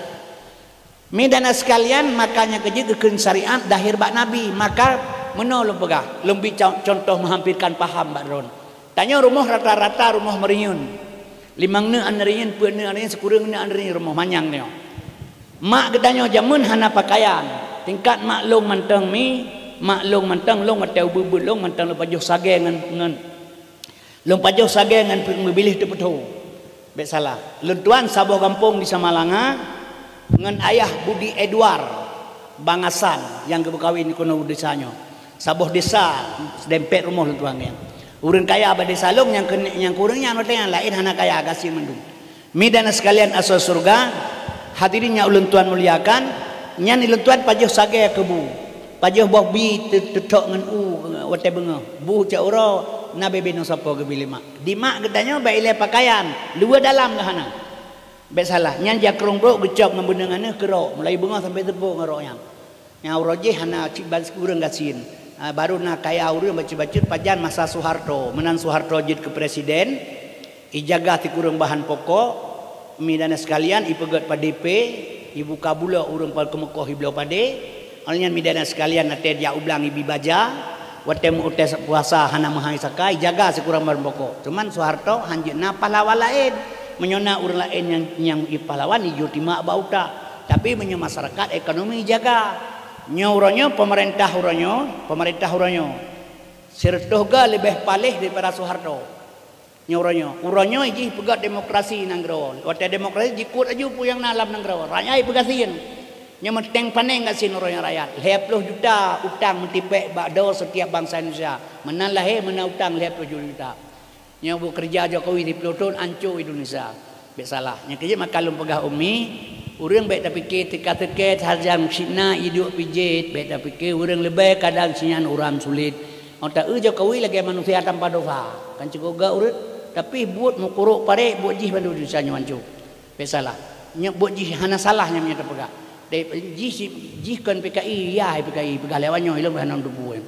Mi dan sekalian, maka nyang keujeuet geukheun syariat dahir bak Nabi, maka meunoe lôn peugah, lôn bi con-, contoh meuhamphirkan paham bak droen. Tanyoe rumoh rata-rata rumoh meuriyeuen. Limong neuk aneuëk riyeuen, peuet neuk aneuëk riyeuen, sikureueng neuk aneuëk riyeuen rumoh manyang nyoe. Mak geutanyoe jameun hana pakaian. Tingkat mak lôn mantong mi, mak lôn mantong lôn watée ubeut-beut lôn mantong lôn pajoh sagée ngon, ngon lôn pajoh sagée ngon meubiléh teupeutho. Bék salah. Lôn tuan saboh gampông di Samalanga ngon ayah Budi Edward Bangasan nyang geumeukawen di keunoe desa nyoe. Saboh desa, seudempet rumoh lôn tuan nyan. Ureuëng kaya bak desa lôn nyang keu-, nyang kureueng nyan watée nyan laén hana kaya, gasien mandum. Mi dan sekalian asoe syeuruga, hadirin nyang ulôn tuan muliakan, nyan ulôn tuan pajoh sagée keu bu. Pajoh boh bi teu-, teuthok ngon u watée beungoh. Bu cok uroe na bebe nyoe sapo geubi lé mak. Di mak geutanyoe bék ilée pakaian, luwa dalam geuhana. Bék salah, nyan jakrong brok geucok ngon beuneueng aneuëk keurok, mulai beungoh sampai teupok ngon rok nyan. Nyang uroe jih hana cit ban sikureueng gasien. Ah, baru na kaya ureuëng bacut-bacut pajan masa Soeharto. Meunan Soeharto jeuet keu presiden, ijaga sikureueng bahan pokok, mi dan sekalian ipeugét padé pé, ibuka bulok ureuëng pal keumeukoh ibloe padé. Awaknyan mi dan sekalian watée jak u blang ibi baja, watée meu-, watée puasa hana meuhai saka, ijaga sikureueng bahan pokok. Cuman Soeharto hanjeuet na pahlawan laén. Meunyoe na ureuëng laén nyang, nyang pahlawan, ijok timak bak utak. Tapi meunyoe masyarakat, ekonomi ijaga. Nyoe uroe nyoe, peumeurintah uroe nyoe, peumeurintah uroe nyoe, sireutôh ga leubeh paléh daripada Soeharto. Nyoe uroe nyoe, uroe nyoe jih peugét demokrasi nanggroe. Watée demokrasi jikot aju peue nyang na lam nanggroe, rakyat peugasien. Nyoe meuteng paneng gasien uroe nyoe rakyat. Lhèe ploh juta utang meutipèk bak droe setiap bansa Indonesia. Meunan lahé meunan utang lhèe ploh juta. Nyoe buet keureuja Jokowi siplôh thon ancô Indonesia. Bèk salah. Nyang keujeuet maka lôn peugah umi, ureueng bèk tapike teuka-teuke sajan sinan iduek pijet, bèk tapike ureueng leubeh kadang sinyan uram sulet. Óh ta-eu Jokowi lagèe manusia tanpa dosa. Kan cukôp gak ureueng, tapi buet meukurok parek buet jih bandum Indonesia nyoe ancô. Bèk salah. Nyoe buet jih hana salah nyang nyoe tapeugah. Dai jih, jih kon P K I, ya P K I peugah lewat nyoe ilôn hana teupeue.